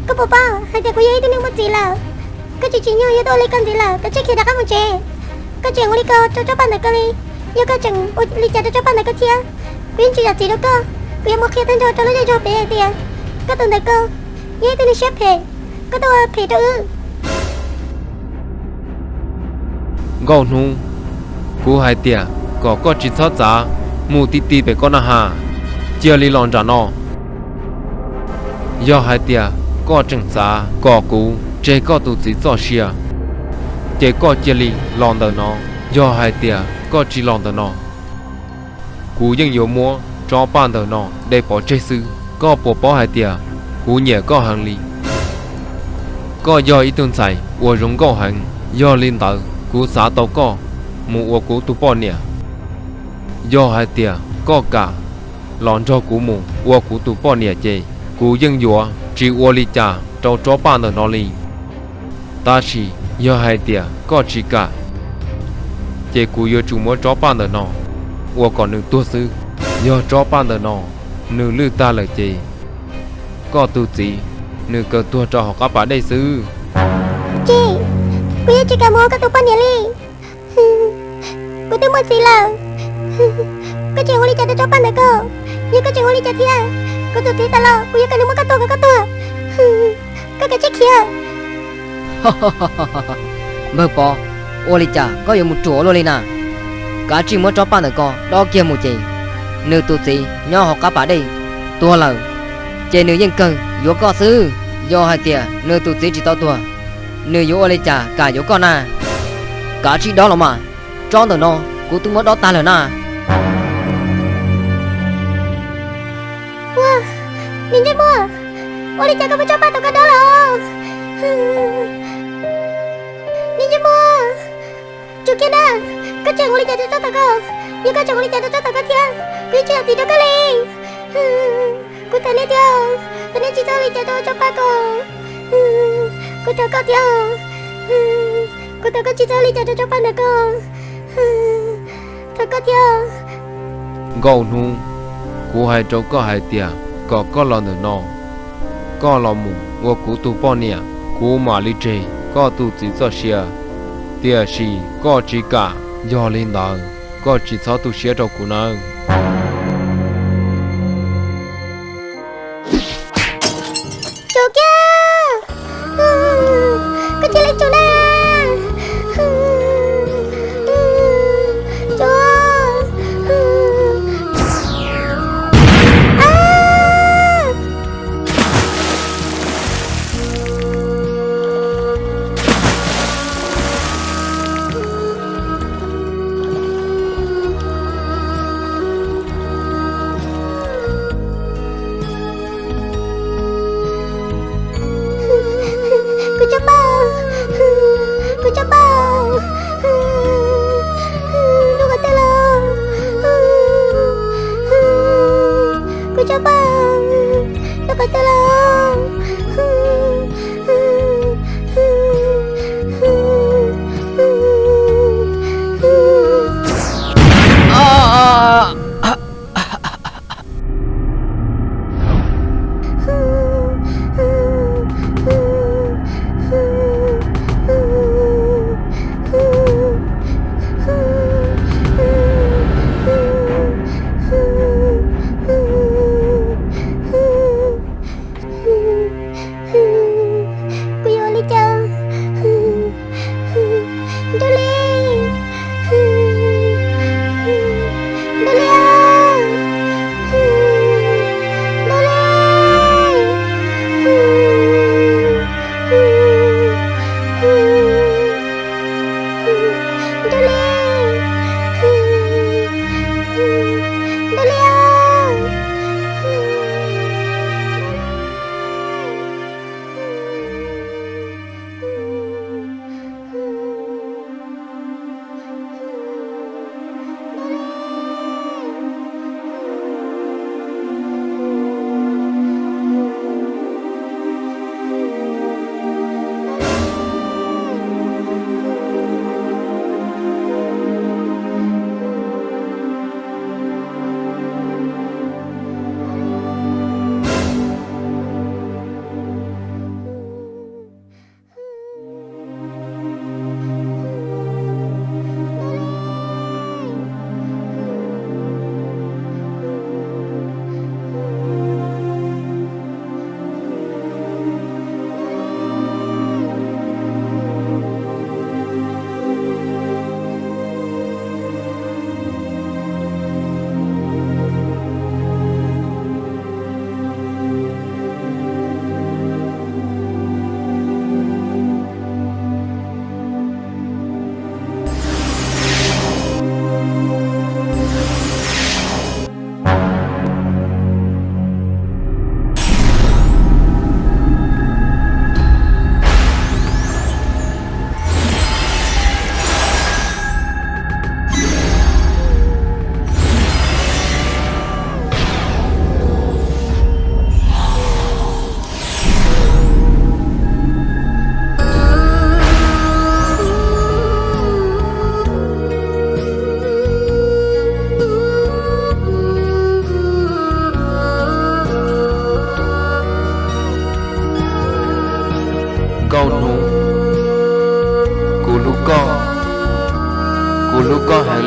Koj puas paub hais tias kuv yog ib tug neeg muaj txiv lawm? Koj tsis tsim nyog yuav tuaj ua li ko ntxiv lawm, kav tsij khiav rov qab mus tsev. Koj tseem ua li ko rau tsob paj ntawm ko li. Yog koj tseem ua li cas rau tsob paj ntawm ko thiab, kuv yeej tsis zam txim rau koj. Kuv yuav mus qhia tag nrho rau lub zej zog pem hais tias koj tus ntawm ko yog ib tug neeg siab phem, koj tuaj ua phem rau wb. Nkauj Hnub, kuv hais tias kom koj tsis txhob txav mus ti ti pem ko na has, cia li los nram no. Yog hais tias koj tseem xav kom kuv tseg koj tus txiv txoj sia, ces koj cia li los ntawm no. Yog hais tias koj tsis los ntawm no, kuv yeej yuav muab tsob paj ntawm no de pov tseg xwb. Koj puas paub hais tias kuv nyiam koj heev li? Koj yog ib tug ntxhais uas zoo nkauj heev, yog li ntawd kuv xav tau koj mus ua kuv tus poj niam. Yog hais tias koj kam los nrog kuv mus ua kuv tus poj niam ces kuv yeej yuav tsis ua li cas rau tsob paj ntawm no li. Tab sis yog hais tias koj tsis kam, ces kuv yuav tsum muab tsob paj ntawm no ua kom nws tuag xwb. Yog tsob paj ntawm no nws lwj tag lawm ces koj tus txiv nws kawg tuag rau hauv qab pas dej xwb. Ces kuv yeej tsis kam mus ua koj tus poj niam li. Kuv twb muaj txiv lawm. Koj tseem ua li cas rau tsob paj ntawm ko? Yog koj tseem ua li cas thiab, kuv tus txiv tas los kuv yuav kom nws muab koj tua kom koj tuag. Koj kav tsij khiav. Npawg Pov, ua li cas koj yuav mus ruam ua luaj li na? Kav tsij muab tsob paj ntawm ko dob kiag mus ces nws tus txiv nyob hauv qab pas dej tuag lawm, ces nws yeej kawg yuav koj xwb. Yog hais tias nws tus txiv tsis tau tuag, nws yuav ua li cas kam yuav koj na? Kav tsij dob los mas, tsob ntawm no kuv twb muab dob tag lawm na. Ua, niam ntsej muag, ua li cas koj muab tsob paj ntawm ko dob lawm? Niam ntsej muag, tsum kiag na, koj tseem ua li cas rau tsob ntawm ko? Yog koj tseem ua li cas rau tsob ntawm ko thiab, kuv yeej tsis zam txim rau koj li. Kuv thov nej thiab, thov nej tsis txhob ua li cas rau tsob paj ko. Kuv thov koj thiab, kuv thov koj tsis txhob ua li cas rau tsob paj ntawm ko. Thov koj thiab. Nkauj Hnub, kuv hais rau koj hais tias kom koj los ntawm no, koj los mus ua kuv tus poj niam, kuv mam li tseg koj tus txiv txoj sia. Tiam sis koj tsis kam, yog li ntawd koj tsis txhob tu siab rau kuv nawb. Tsum kiag, koj cia li tsum na. Tsum.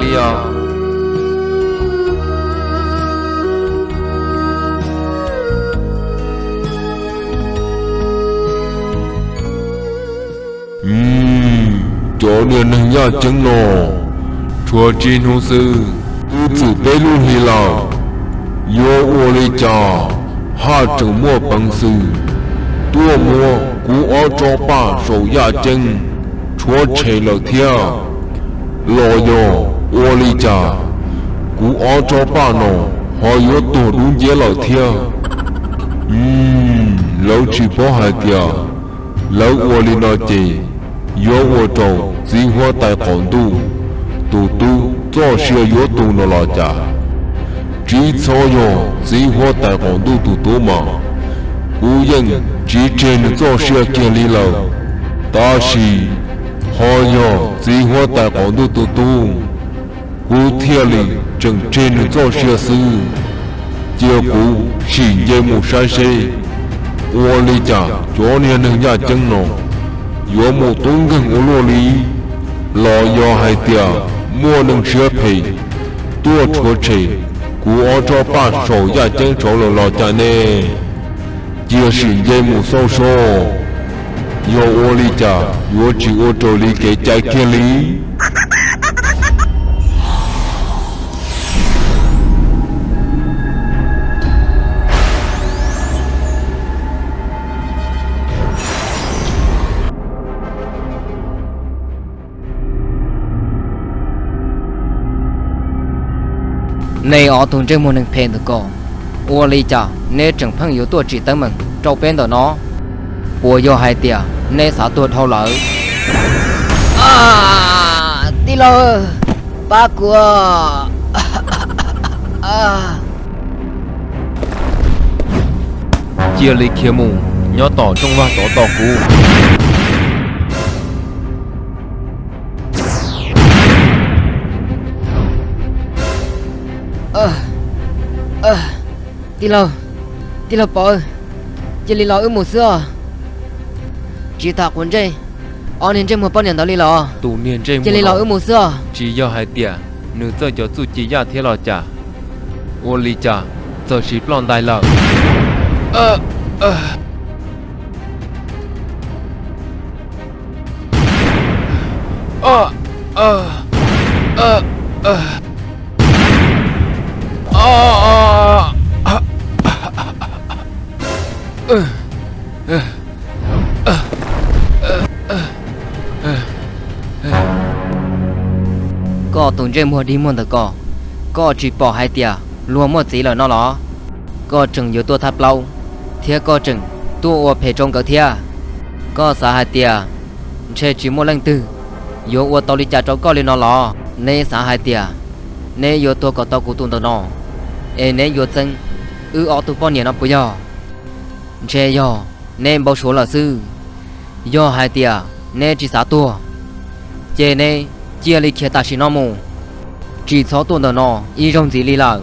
li os. Cov niag neeg yaj ceeb no, tshuav tsib hnub xwb twb txwm peb lub hli lawm. Yuav ua li cas haj tseem muaj peev xwm tuaj muab kuv ob tsob paj saum yaj ceeb tshuav tshem lawm thiab? Los yog ua li cas kuv ob tsob paj no ho yuav tuag dub nciab lawm thiab? Lawv tsis paub hais tias lawv ua li no ces yuav ua rau txiv huab tais qaum ntuj tus tub txoj sia yuav tu no los cas? Tsis txhob yog txiv huab tais qaum ntuj tus tub mas kuv yeej tsis tseg nws txoj sia kiag li lawm. Tab sis ho yog txiv huab tais qaum ntuj tus tub, kuv thiaj li tseem tseg nws txoj sia xwb. Cia kuv sim nce mus saib seb ua li cas cov niag neeg yaj ceeb no yuav mus tub nkeeg ua luaj li, los yog hais tias muaj neeg siab phem tuaj rhuav tshem kuv ob tsob paj saum yaj ceeb tsov lawm los cas ne? Cia sim nce mus xauj seb yog ua li cas yuav tsis ua raws li kev cai kiag li. Nej ob tug ntsej muag neeg phem ntawm ko, ua li cas neb tseem pheej yuav tuaj tsim teeb meem rau peb ntawm no? Puas yog hais tias neb xav tuag dhau lawm? Tij laug, pab kuv! Cia li khiav mus nyob tom rooj vag tod tos kuv. Tij laug, tij laug Pov, cia li los wb mus xwb os. Tsis tham quav ntsej ob niag ntsej muag poj niam ntawd li los. Tus niag ntsej muag cia li los wb mus xwb os. Tsis yog hais tias nws txawj cov txuj ci yaj thiab los cas? Ua li cas txawm sis ploj ntais lawm? Koj tus ntsej muag dig muag ntawm ko, koj tsis pom hais tias luag muaj txiv lawm no los? Koj tseem yuav tuaj thab plaub, thiab koj tseem tuaj ua phem rau nkawd thiab. Koj xav hais tias ntshe tsis muaj leej twg yuav ua tau li cas rau koj li no los? Neb xav hais tias neb yuav tuag kom tau kuv tus ntawm no, es neb yuav txeeb wb ob tug poj niam no puas yog? Ntshe yog neb npau suav lawm xwb. Yog hais tias neb tsis xav tuag, ces neb cia li khiav tam sim no mus, tsis txhob tuaj ntawm no ib zaug ntxiv li lawm.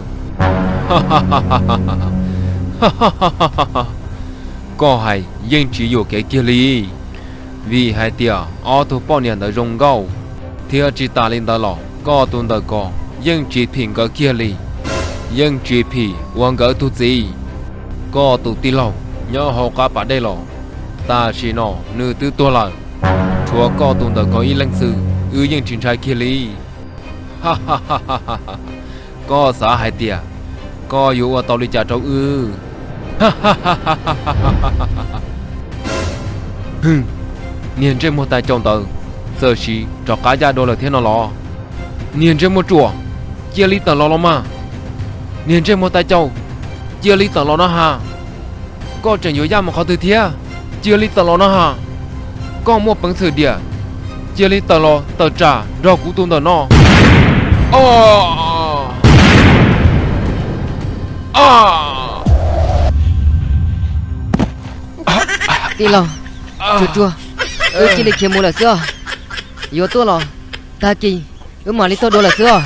Koj hais yeej tsis yuam kev kiag li, vim hais tias ob tug poj niam ntawd zoo nkauj, thiab tsis tas li ntawd los koj tus ntawm ko yeej tsis phim nkawd kiag li, yeej tsis phim ua nkawd tug txiv. Koj tus tij laug nyob hauv qab pas dej los, tam sim no nws twb tuag lawm, tshuav koj tus ntawm ko ib leeg xwb, wb yeej tsis ntshai kiag li. Koj xav hais tias koj yuav ua tau li cas rau wb? Hwm, niag ntsej muag tais caus ntawd txawm sim rov qab yaj dua lawm thiab no los? Niag ntsej muag ruam, cia li tawm los los mas. Niag ntsej muag tais caus, cia li tawm los no has. Koj tseem yuav yaj mus qhov twg thiab? Cia li tawm los no has. Koj muaj peev xwm diam, cia li tawm los tawm tsam nrog kuv tus ntawm no. Tij laug, tsuag tsuag, wb cia li khiav mus lawm xwb os. Yuav tuaj los tag kis wb mam li tuaj dua lawm xwb os.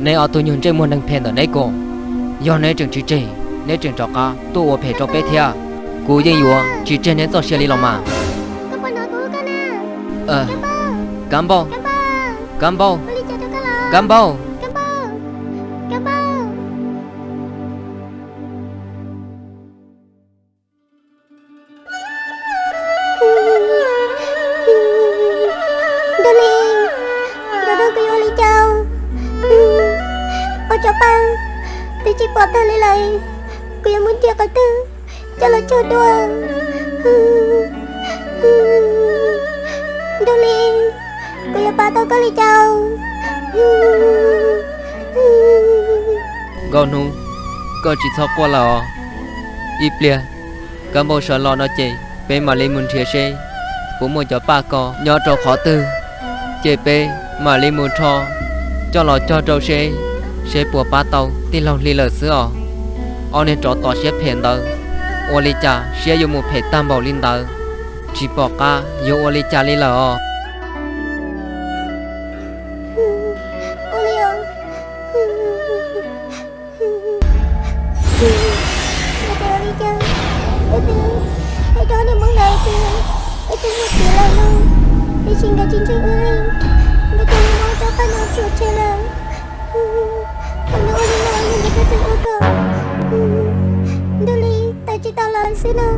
Nej ob tug nyuag ntsej muag neeg phem ntawm neb ko, yog neb tseem tsis tseg, neb tseem rov qab tuaj ua phem rau peb thiab. Kuv yeej yuav tsis tseg neb txoj sia li los mas. Kav npauj, kav npauj, kav npauj. Ntuj Lis, ntuj ntuj, kuv yuav ua li cas? Ua tsov paj twb tsis pom tag li lawm, kuv yuav mus nrhiav qhov twg coj los cog dua? Ntuj Lis, kuv yuav pab tau koj li cas? Nkauj Hnub, koj tsis txhob quaj lawm os. Ib pliag kab npauj sawv los no ces peb mam li mus nrhiav seb puas muaj cov paj ko nyob rau qhov twg, ces peb mam li mus rho coj los cog rau seb, seb puas pab tau tij laug Hli lawm xwb os. Ob niag tsov tom siab phem ntawd, ua li cas siab yuav mus phem tag npaum li ntawd, tsis pom qab yuav ua li cas li lawm os. Ua li os. Yog tias ua li cas wb twb hais rau niag hmoob ntawd tias wb twb muaj txiv lawm no, tiam sis nkawd tsis ntseeg wb li, nkawd coj lub mob rab phaj no rhuav tshem lawm. Thaum nws ua li no yog nkawd twb txeeb ua kom Ntuj Lis tawm tsis tau los lawm xwb no.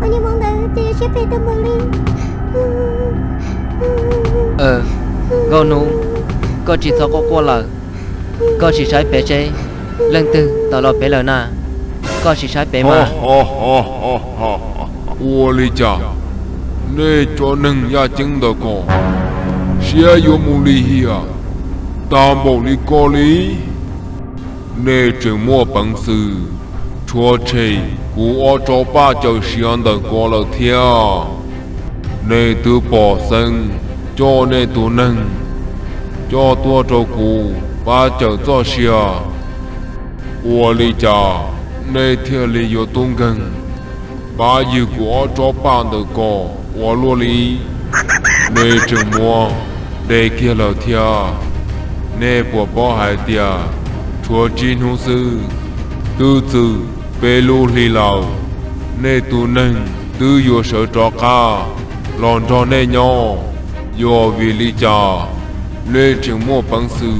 Ob niag hmoob ntawd ces yuav siab phem tag npaum li. Nkauj Hnub, koj tsis txhob quaj quaj lawm. Koj sim saib pem seb leej twg tawm los pem lawm na. Koj sim saib pem mas. Ua li cas nej cov neeg yaj ceeb ntawm ko siab yuav mus lim hiam tag npaum li ko li? Nej tseem muaj peev xwm rhuav tshem kuv ob tsob paj cawm siav ntawm ko lawm thiab. Nej twb pom xeeb coj nej tus neeg coj tuaj rau kuv pab cawm txoj sia. Ua li cas nej thiaj li yuav tub nkeeg pab ywg kuv ob tsob paj ntawm ko ua luaj li? Nej tseem muab de kiag lawm thiab. Nej puas paub hais tias tshuav tsib hnub xwb, twb txwm peb lub hli lawm, nej tus neeg twb yuav sawv rov qab los nrog nej nyob. Yog vim li cas nej tseem muaj peev xwm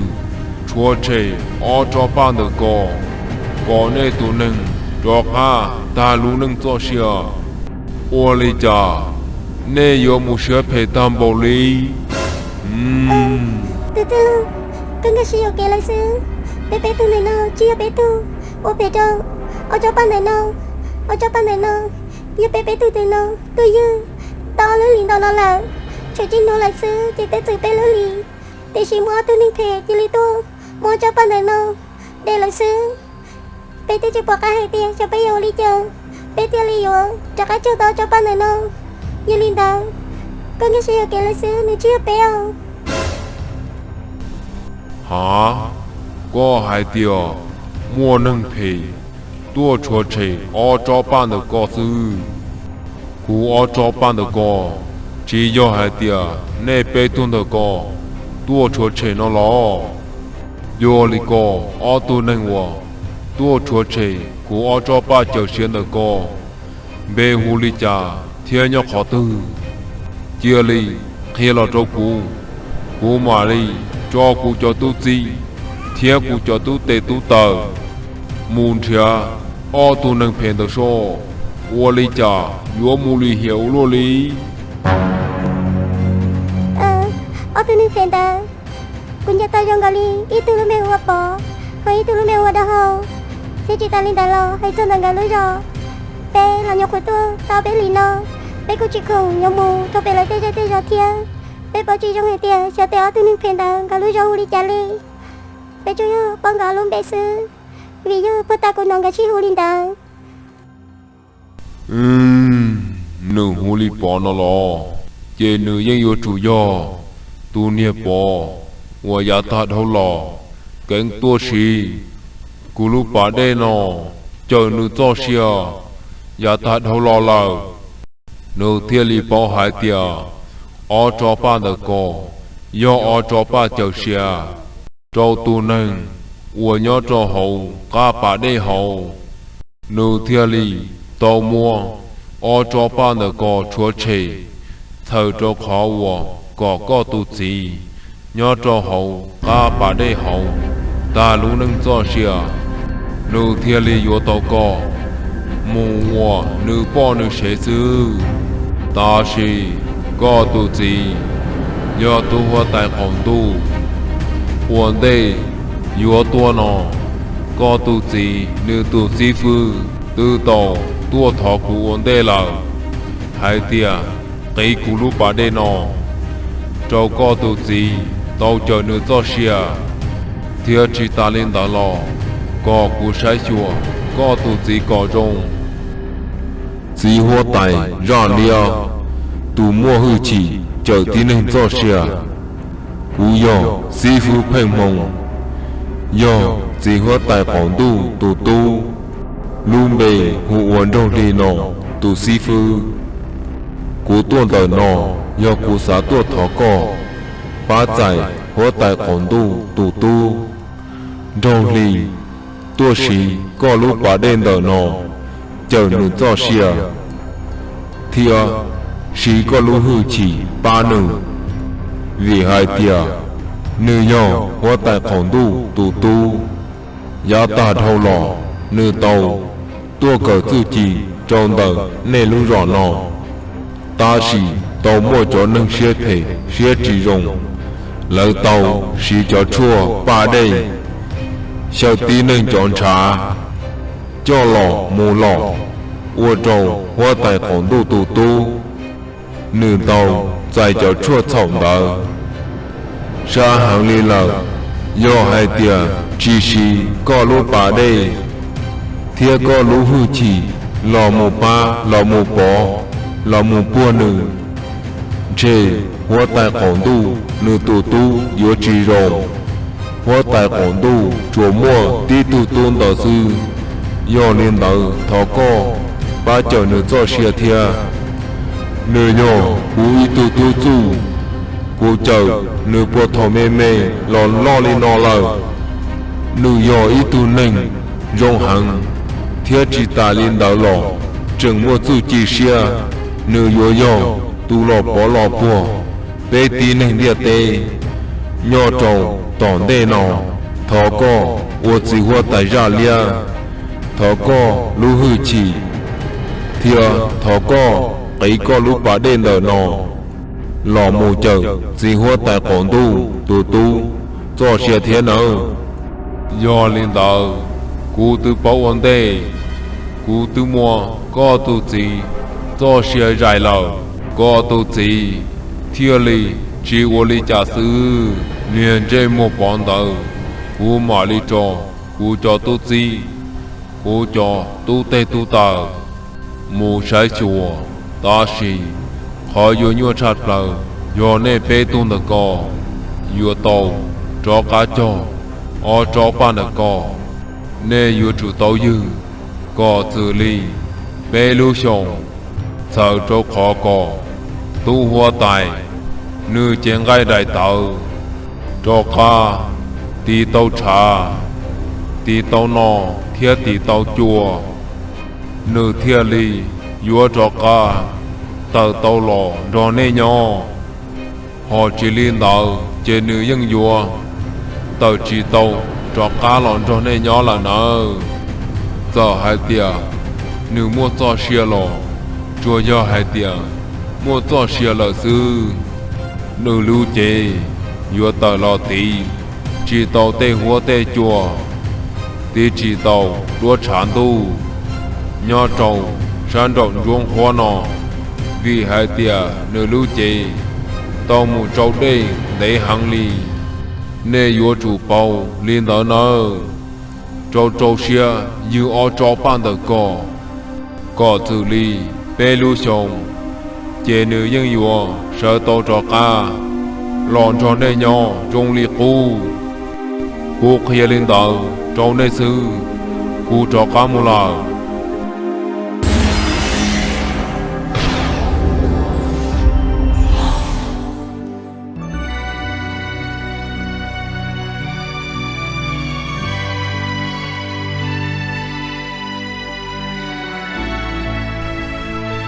tshuav tshem ob tsob paj ntawm ko kom nej tus neeg rov qab tag lub neej txoj sia? Ua li cas nej yuav mus siab phem tag npaum li? Tus txwj laug, koj nkag siab yuam kev lawm xwb. Peb peb tug ntawm no tsis yog peb tug ua phem rau ob tsob paj ntawm no. Ob tsob paj ntawm no yog peb peb tug ntawm no tuaj ywg tau ob lub hlis ntawm no lawm. Tshuav tsib hnub lawm xwb ces twb txwm peb lub hlis, tiam sis muaj ob tug neeg phem cia li tuaj muab ob tsob paj ntawm no de lawm xwb. Peb twb tsis pom qab hais tias xyov peb yuav ua li cas peb thiaj li yuav rov qab cog tau ob tsob paj ntawm no. Yog li ntawd, koj nkag siab yuam kev lawm xwb, nws tsis yog peb os. Ha, koj hais tias muaj neeg phem tuaj tshuav tshem ob tsob paj ntawm ko xwb. Kuv ob tsob paj ntawm ko tsis yog hais tias nej peb tug ntawm ko tuaj tshuav tshem no los? Yog li ko, ob tug neeg uas tuaj tshuav tshem kuv ob tsob paj cawm siav ntawm ko npe hu li cas thiab nyob qhov twg? Cia li qhia los rau kuv, kuv mam li tso kuv cov tub txib thiab kuv cov tub tes tub taw mus nrhiav ob tug neeg phem ntawd soj. Ua li cas yuav mus lim hiam ua luaj li? Ob tug neeg phem ntawd, kuv nco tau zoo nkaus li ib tug lub npe hu ua Pov, ho ib tug lub npe hu ua Dab Hau, thiab tsis tas li ntawd los hais txog ntawm nkawd lub zos, peb los nyuam qhuav tuaj tau peb hlis no, peb kuj tsis khoom yuav mus rau pem lawv tej zej tej zos thiab. Peb paub tsis zoo hais tias xyov tej ob tug neeg phem ntawd nkawd lub zos hu li cas li. Peb tsuas yog paub nkawd lub npe xwb, vim yog puag ta kuv hnov nkawd sib hu li ntawd. Nws hu li Pov no los, ces nws yeej yuav tsum yog tus niag Pov uas yav tag dhau los keev tuaj siv kuv lub pas dej no cawm nws txoj sia yav tag dhau los lawm. Nws thiaj li paub hais tias ob tsob paj ntawm ko yog ob tsob paj cawm sia rau tus neeg uas nyob rau hauv qab pas dej hauv. Nws thiaj li tau muab ob tsob paj ntawm ko rhuav tshem, txhawm rau qhov uas kom koj tus txiv nyob rau hauv qab pas dej hauv tag lub neej txoj sia, nws thiaj li yuav tau koj mus ua nws poj nws sev xwb. Tab sis koj tus txiv yog tus huab tais qaum ntuj, ua ntej yuav tuaj no, koj tus txiv nws tus xib fwb twb tau tuaj thov kuv ua ntej lawm hais tias qiv kuv lub pas dej no rau koj tus txiv tau cawm nws txoj sia, thiab tsis tas li ntawd los kom kuv saib xyuas koj tus txiv kom zoo. Txiv huab tais Zaj Liab, tus muaj hwj chim cawm tib neeg txoj sia, kuv yog xib fwb Pheej Hmoo, yog txiv huab tais qaum ntuj tus tub, lub npe hu ua Nraug Hli no tus xib fwb. Kuv tuaj ntawm no yog kuv xav tuaj thov koj pab txais huab tais qaum ntuj tus tub Nraug Hli tuaj siv koj lub pas dej ntawm no cawm nws txoj sia, thiab siv koj lub hwj chim pab nws, vim hais tias nws yog huab tais qaum ntuj tus tub. Yav tag dhau los nws tau tuaj kawm txuj ci rau ntawm nej lub zos no, tab sis tau muaj cov neeg siab phem siab tsis zoo, lawv tau siv cov tshuaj paj dej xyaw tib neeg cov ntshav coj los mus lom, ua rau huab tais qaum ntuj tus tub nws tau txais cov tshuaj txhaum ntawd. Sab heev li lawm, yog hais tias tsis siv koj lub pas dej thiab koj lub hwj chim los mus pab los mus pov los mus puag nws, ntshe huab tais qaum ntuj nws tus tub yuav tsis zoo. Huab tais qaum ntuj tsuas muaj tib tug tub ntawd xwb, yog li ntawd thov koj pab cawm nws txoj sia thiab. Nws yog kuv ib tug tub txuj, kuv cawm nws puag thaum me me los loj li no lawm. Nws yog ib tug neeg zoo heev, thiab tsis tas li ntawd los tseem muaj txuj ci siab. Nws yuav yog tus los pov los puag peb tib neeg ntiaj teb nyob rau tom ntej no. Thov koj ua txiv huab tais Zaj Liab, thov koj lub hwj chim, thiab thov koj qiv koj lub pas dej ntawm no los mus cawm txiv huab tais qaum ntuj tus tub txoj sia thiab nawb. Yog li ntawd, kuv twb paub ua ntej, kuv twb muab koj tus txiv txoj sia zais lawm, koj tus txiv thiaj li tsis ua li cas xwb. Niag ntsej muag Pov ntawd, kuv mam li tso kuv cov tub txib, kuv cov tub teg tub taw mus saib xyuas, tab sis qhov yuav nyuaj tshaj plaws yog nej peb tug ntawm ko yuav tau rov qab cog ob tsob paj ntawm ko. Nej yuav tsum tau ywg kom txwm li peb lub xyoos, txhawm rau qhov kom tub huab tais nws cev nqaij daim tawv rov qab tiv tau tshav, tiv tau no thiab tiv tau cua, nws thiaj li yuav rov qab tawm tau los nrog nej nyob. Ho tsis li ntawd ces nws yeej yuav tawm tsis tau rov qab los nrog nej nyob lawm nawb. Txawm hais tias nws muaj txoj sia los tsuas yog hais tias muaj txoj sia lawm xwb, nws lub cev yuav tawm los tiv tsis tau tej huab tej cua, tiv tsis tau duab tshav ntuj nyob rau sab nraum ntsuab nqhuab no, vim hais tias nws lub cev tau mus tsau dej ntev heev li. Nej yuav tsum paub li ntawd nawb. Rau rau siab ywg ob tsob paj ntawm ko, kom txwm li peb lub xyoos, ces nws yeej yuav sawv tau rov qab los nrog nej nyob zoo li qub. Kuv qhia li ntawd rau nej xwb, kuv rov qab mus lawm.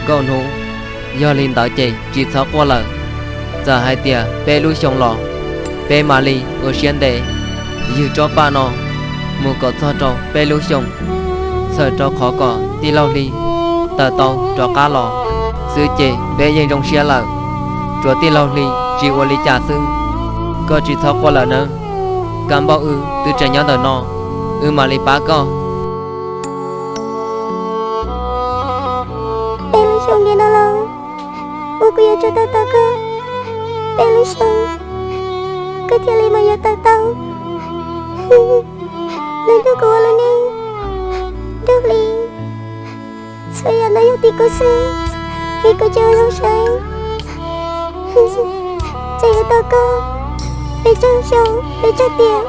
kaum hnub. Yog li ntawd ces tsis txhob quaj lawm. Txawm hais tias peb lub xyoo los, peb mam li ua siab ntev ywg tsob paj no mus kom txog rau peb lub xyoo, txhawm rau qhov kom tij laug Hli tawm tau rov qab los xwb ces peb yeej zoo siab lawm. Tsuas tij laug Hli tsis ua li cas xwb. Koj tsis txhob quaj lawm nawb. Kab npauj wb twb tseem nyob ntawm no, wb mam li pab koj. Peb lub xyoo li no los, ua kuv yuav tsum tau tau koj. Peb lub xyoo, koj thiaj li mas yuav tau tau. Nws nrog kuv ua lub neej, nrog Hli, txhua yam no yog tim kuv xwb, vim kuv tsis ua zoo saib. Txawm yuav tau koj pes tsawg xyoo pes tsawg tiam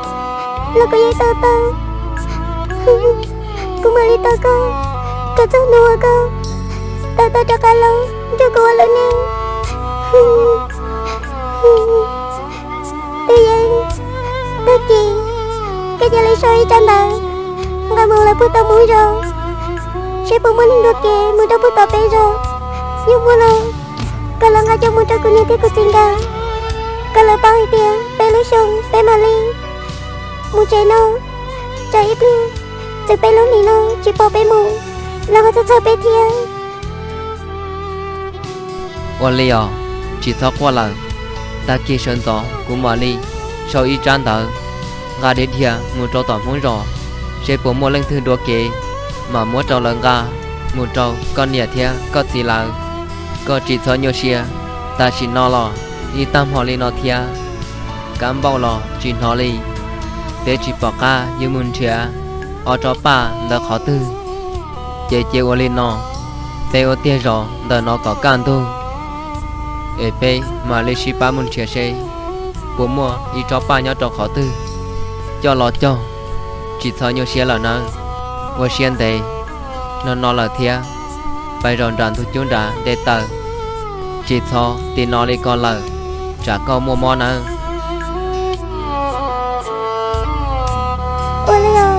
los kuv yeej tau tau. Kuv mam li tau koj kom txog hnub uas koj tau tau rov qab los nrog kuv ua lub neej. Twb yeej, tag kis koj cia li sau ib tsab ntawv nqa mus lawv puag tom Hmoob zos, seb puas muaj neeg dua kev mus rau puag tom peb zos. Yog muaj no, koj los nqa coj mus rau kuv niam thiab kuv txiv nkawd, kom lawv paub hais tias peb lub xyoo peb mam li mus tsev no, tsam ib pliag txawm peb lub hlis no tsis pom peb mus, lawv ho txhawj txhawj peb thiab. Ua li os, tsis txhob quaj lawm. Tag kis sawv ntxov kuv mam li sau ib tsab ntawv nqa dhia dhia mus rau tom Hmoob zos, seb puas muaj leej twg dua kev, mam muab rau lawv nqa mus rau koj niam thiab koj txiv lawv. Koj tsis txhob nyuaj siab, tam sim no los ib tag hmo li no thiab, kab npauj los tsis hnov li. Peb tsis pom qab yuav mus nrhiav ob tsob paj ntawd qhov twg. Ces cia ua li no, peb ua tiag zos ntawm no kom kaj ntug, es peb mam li sib pab mus nrhiav seb puas muaj ib tsob paj nyob rau qhov twg coj los cog. Tsis txhob nyuaj siab lawm nawb. Ua siab ntev, no no lawm thiab, pais zaum nram ntug cub nrad nte taws. Tsis txhob tim no li ko lawm, tsam koj muaj mob nawb. Ua li os.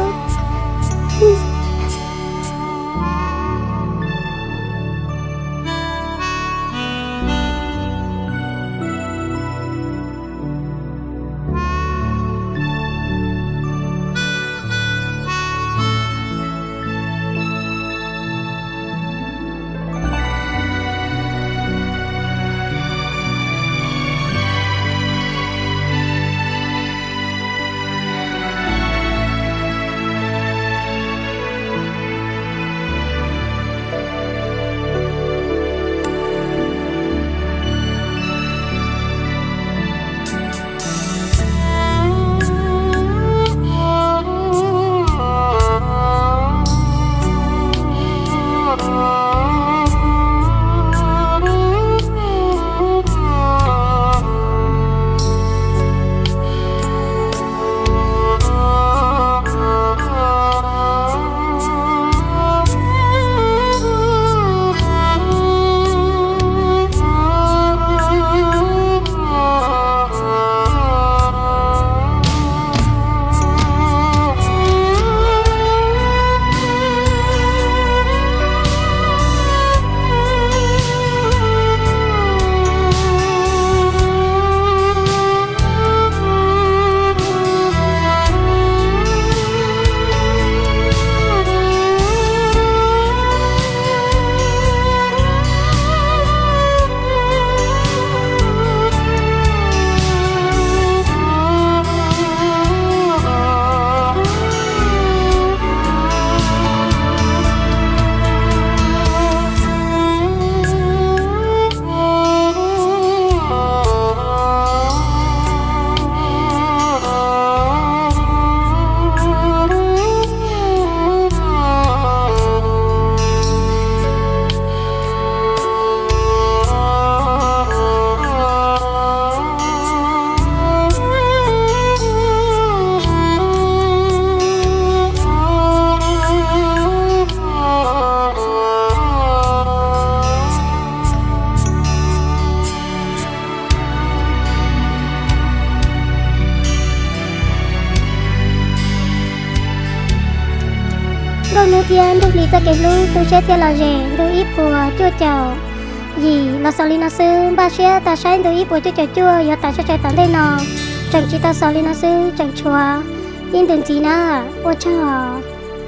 Hnub thiab ntuj hli txoj kev hlub tu siab thiaj los ze ntu ib puas cuaj caum yim los xaus li no xwb. Npaj siab tau saib ntu ib puas cuaj caum cuaj yuav tawm tsam tsam tom ntej no, tseem tsis tau xaus li no xwb, tseem tshuav ib ntu ntxiv na. Ua tsaug.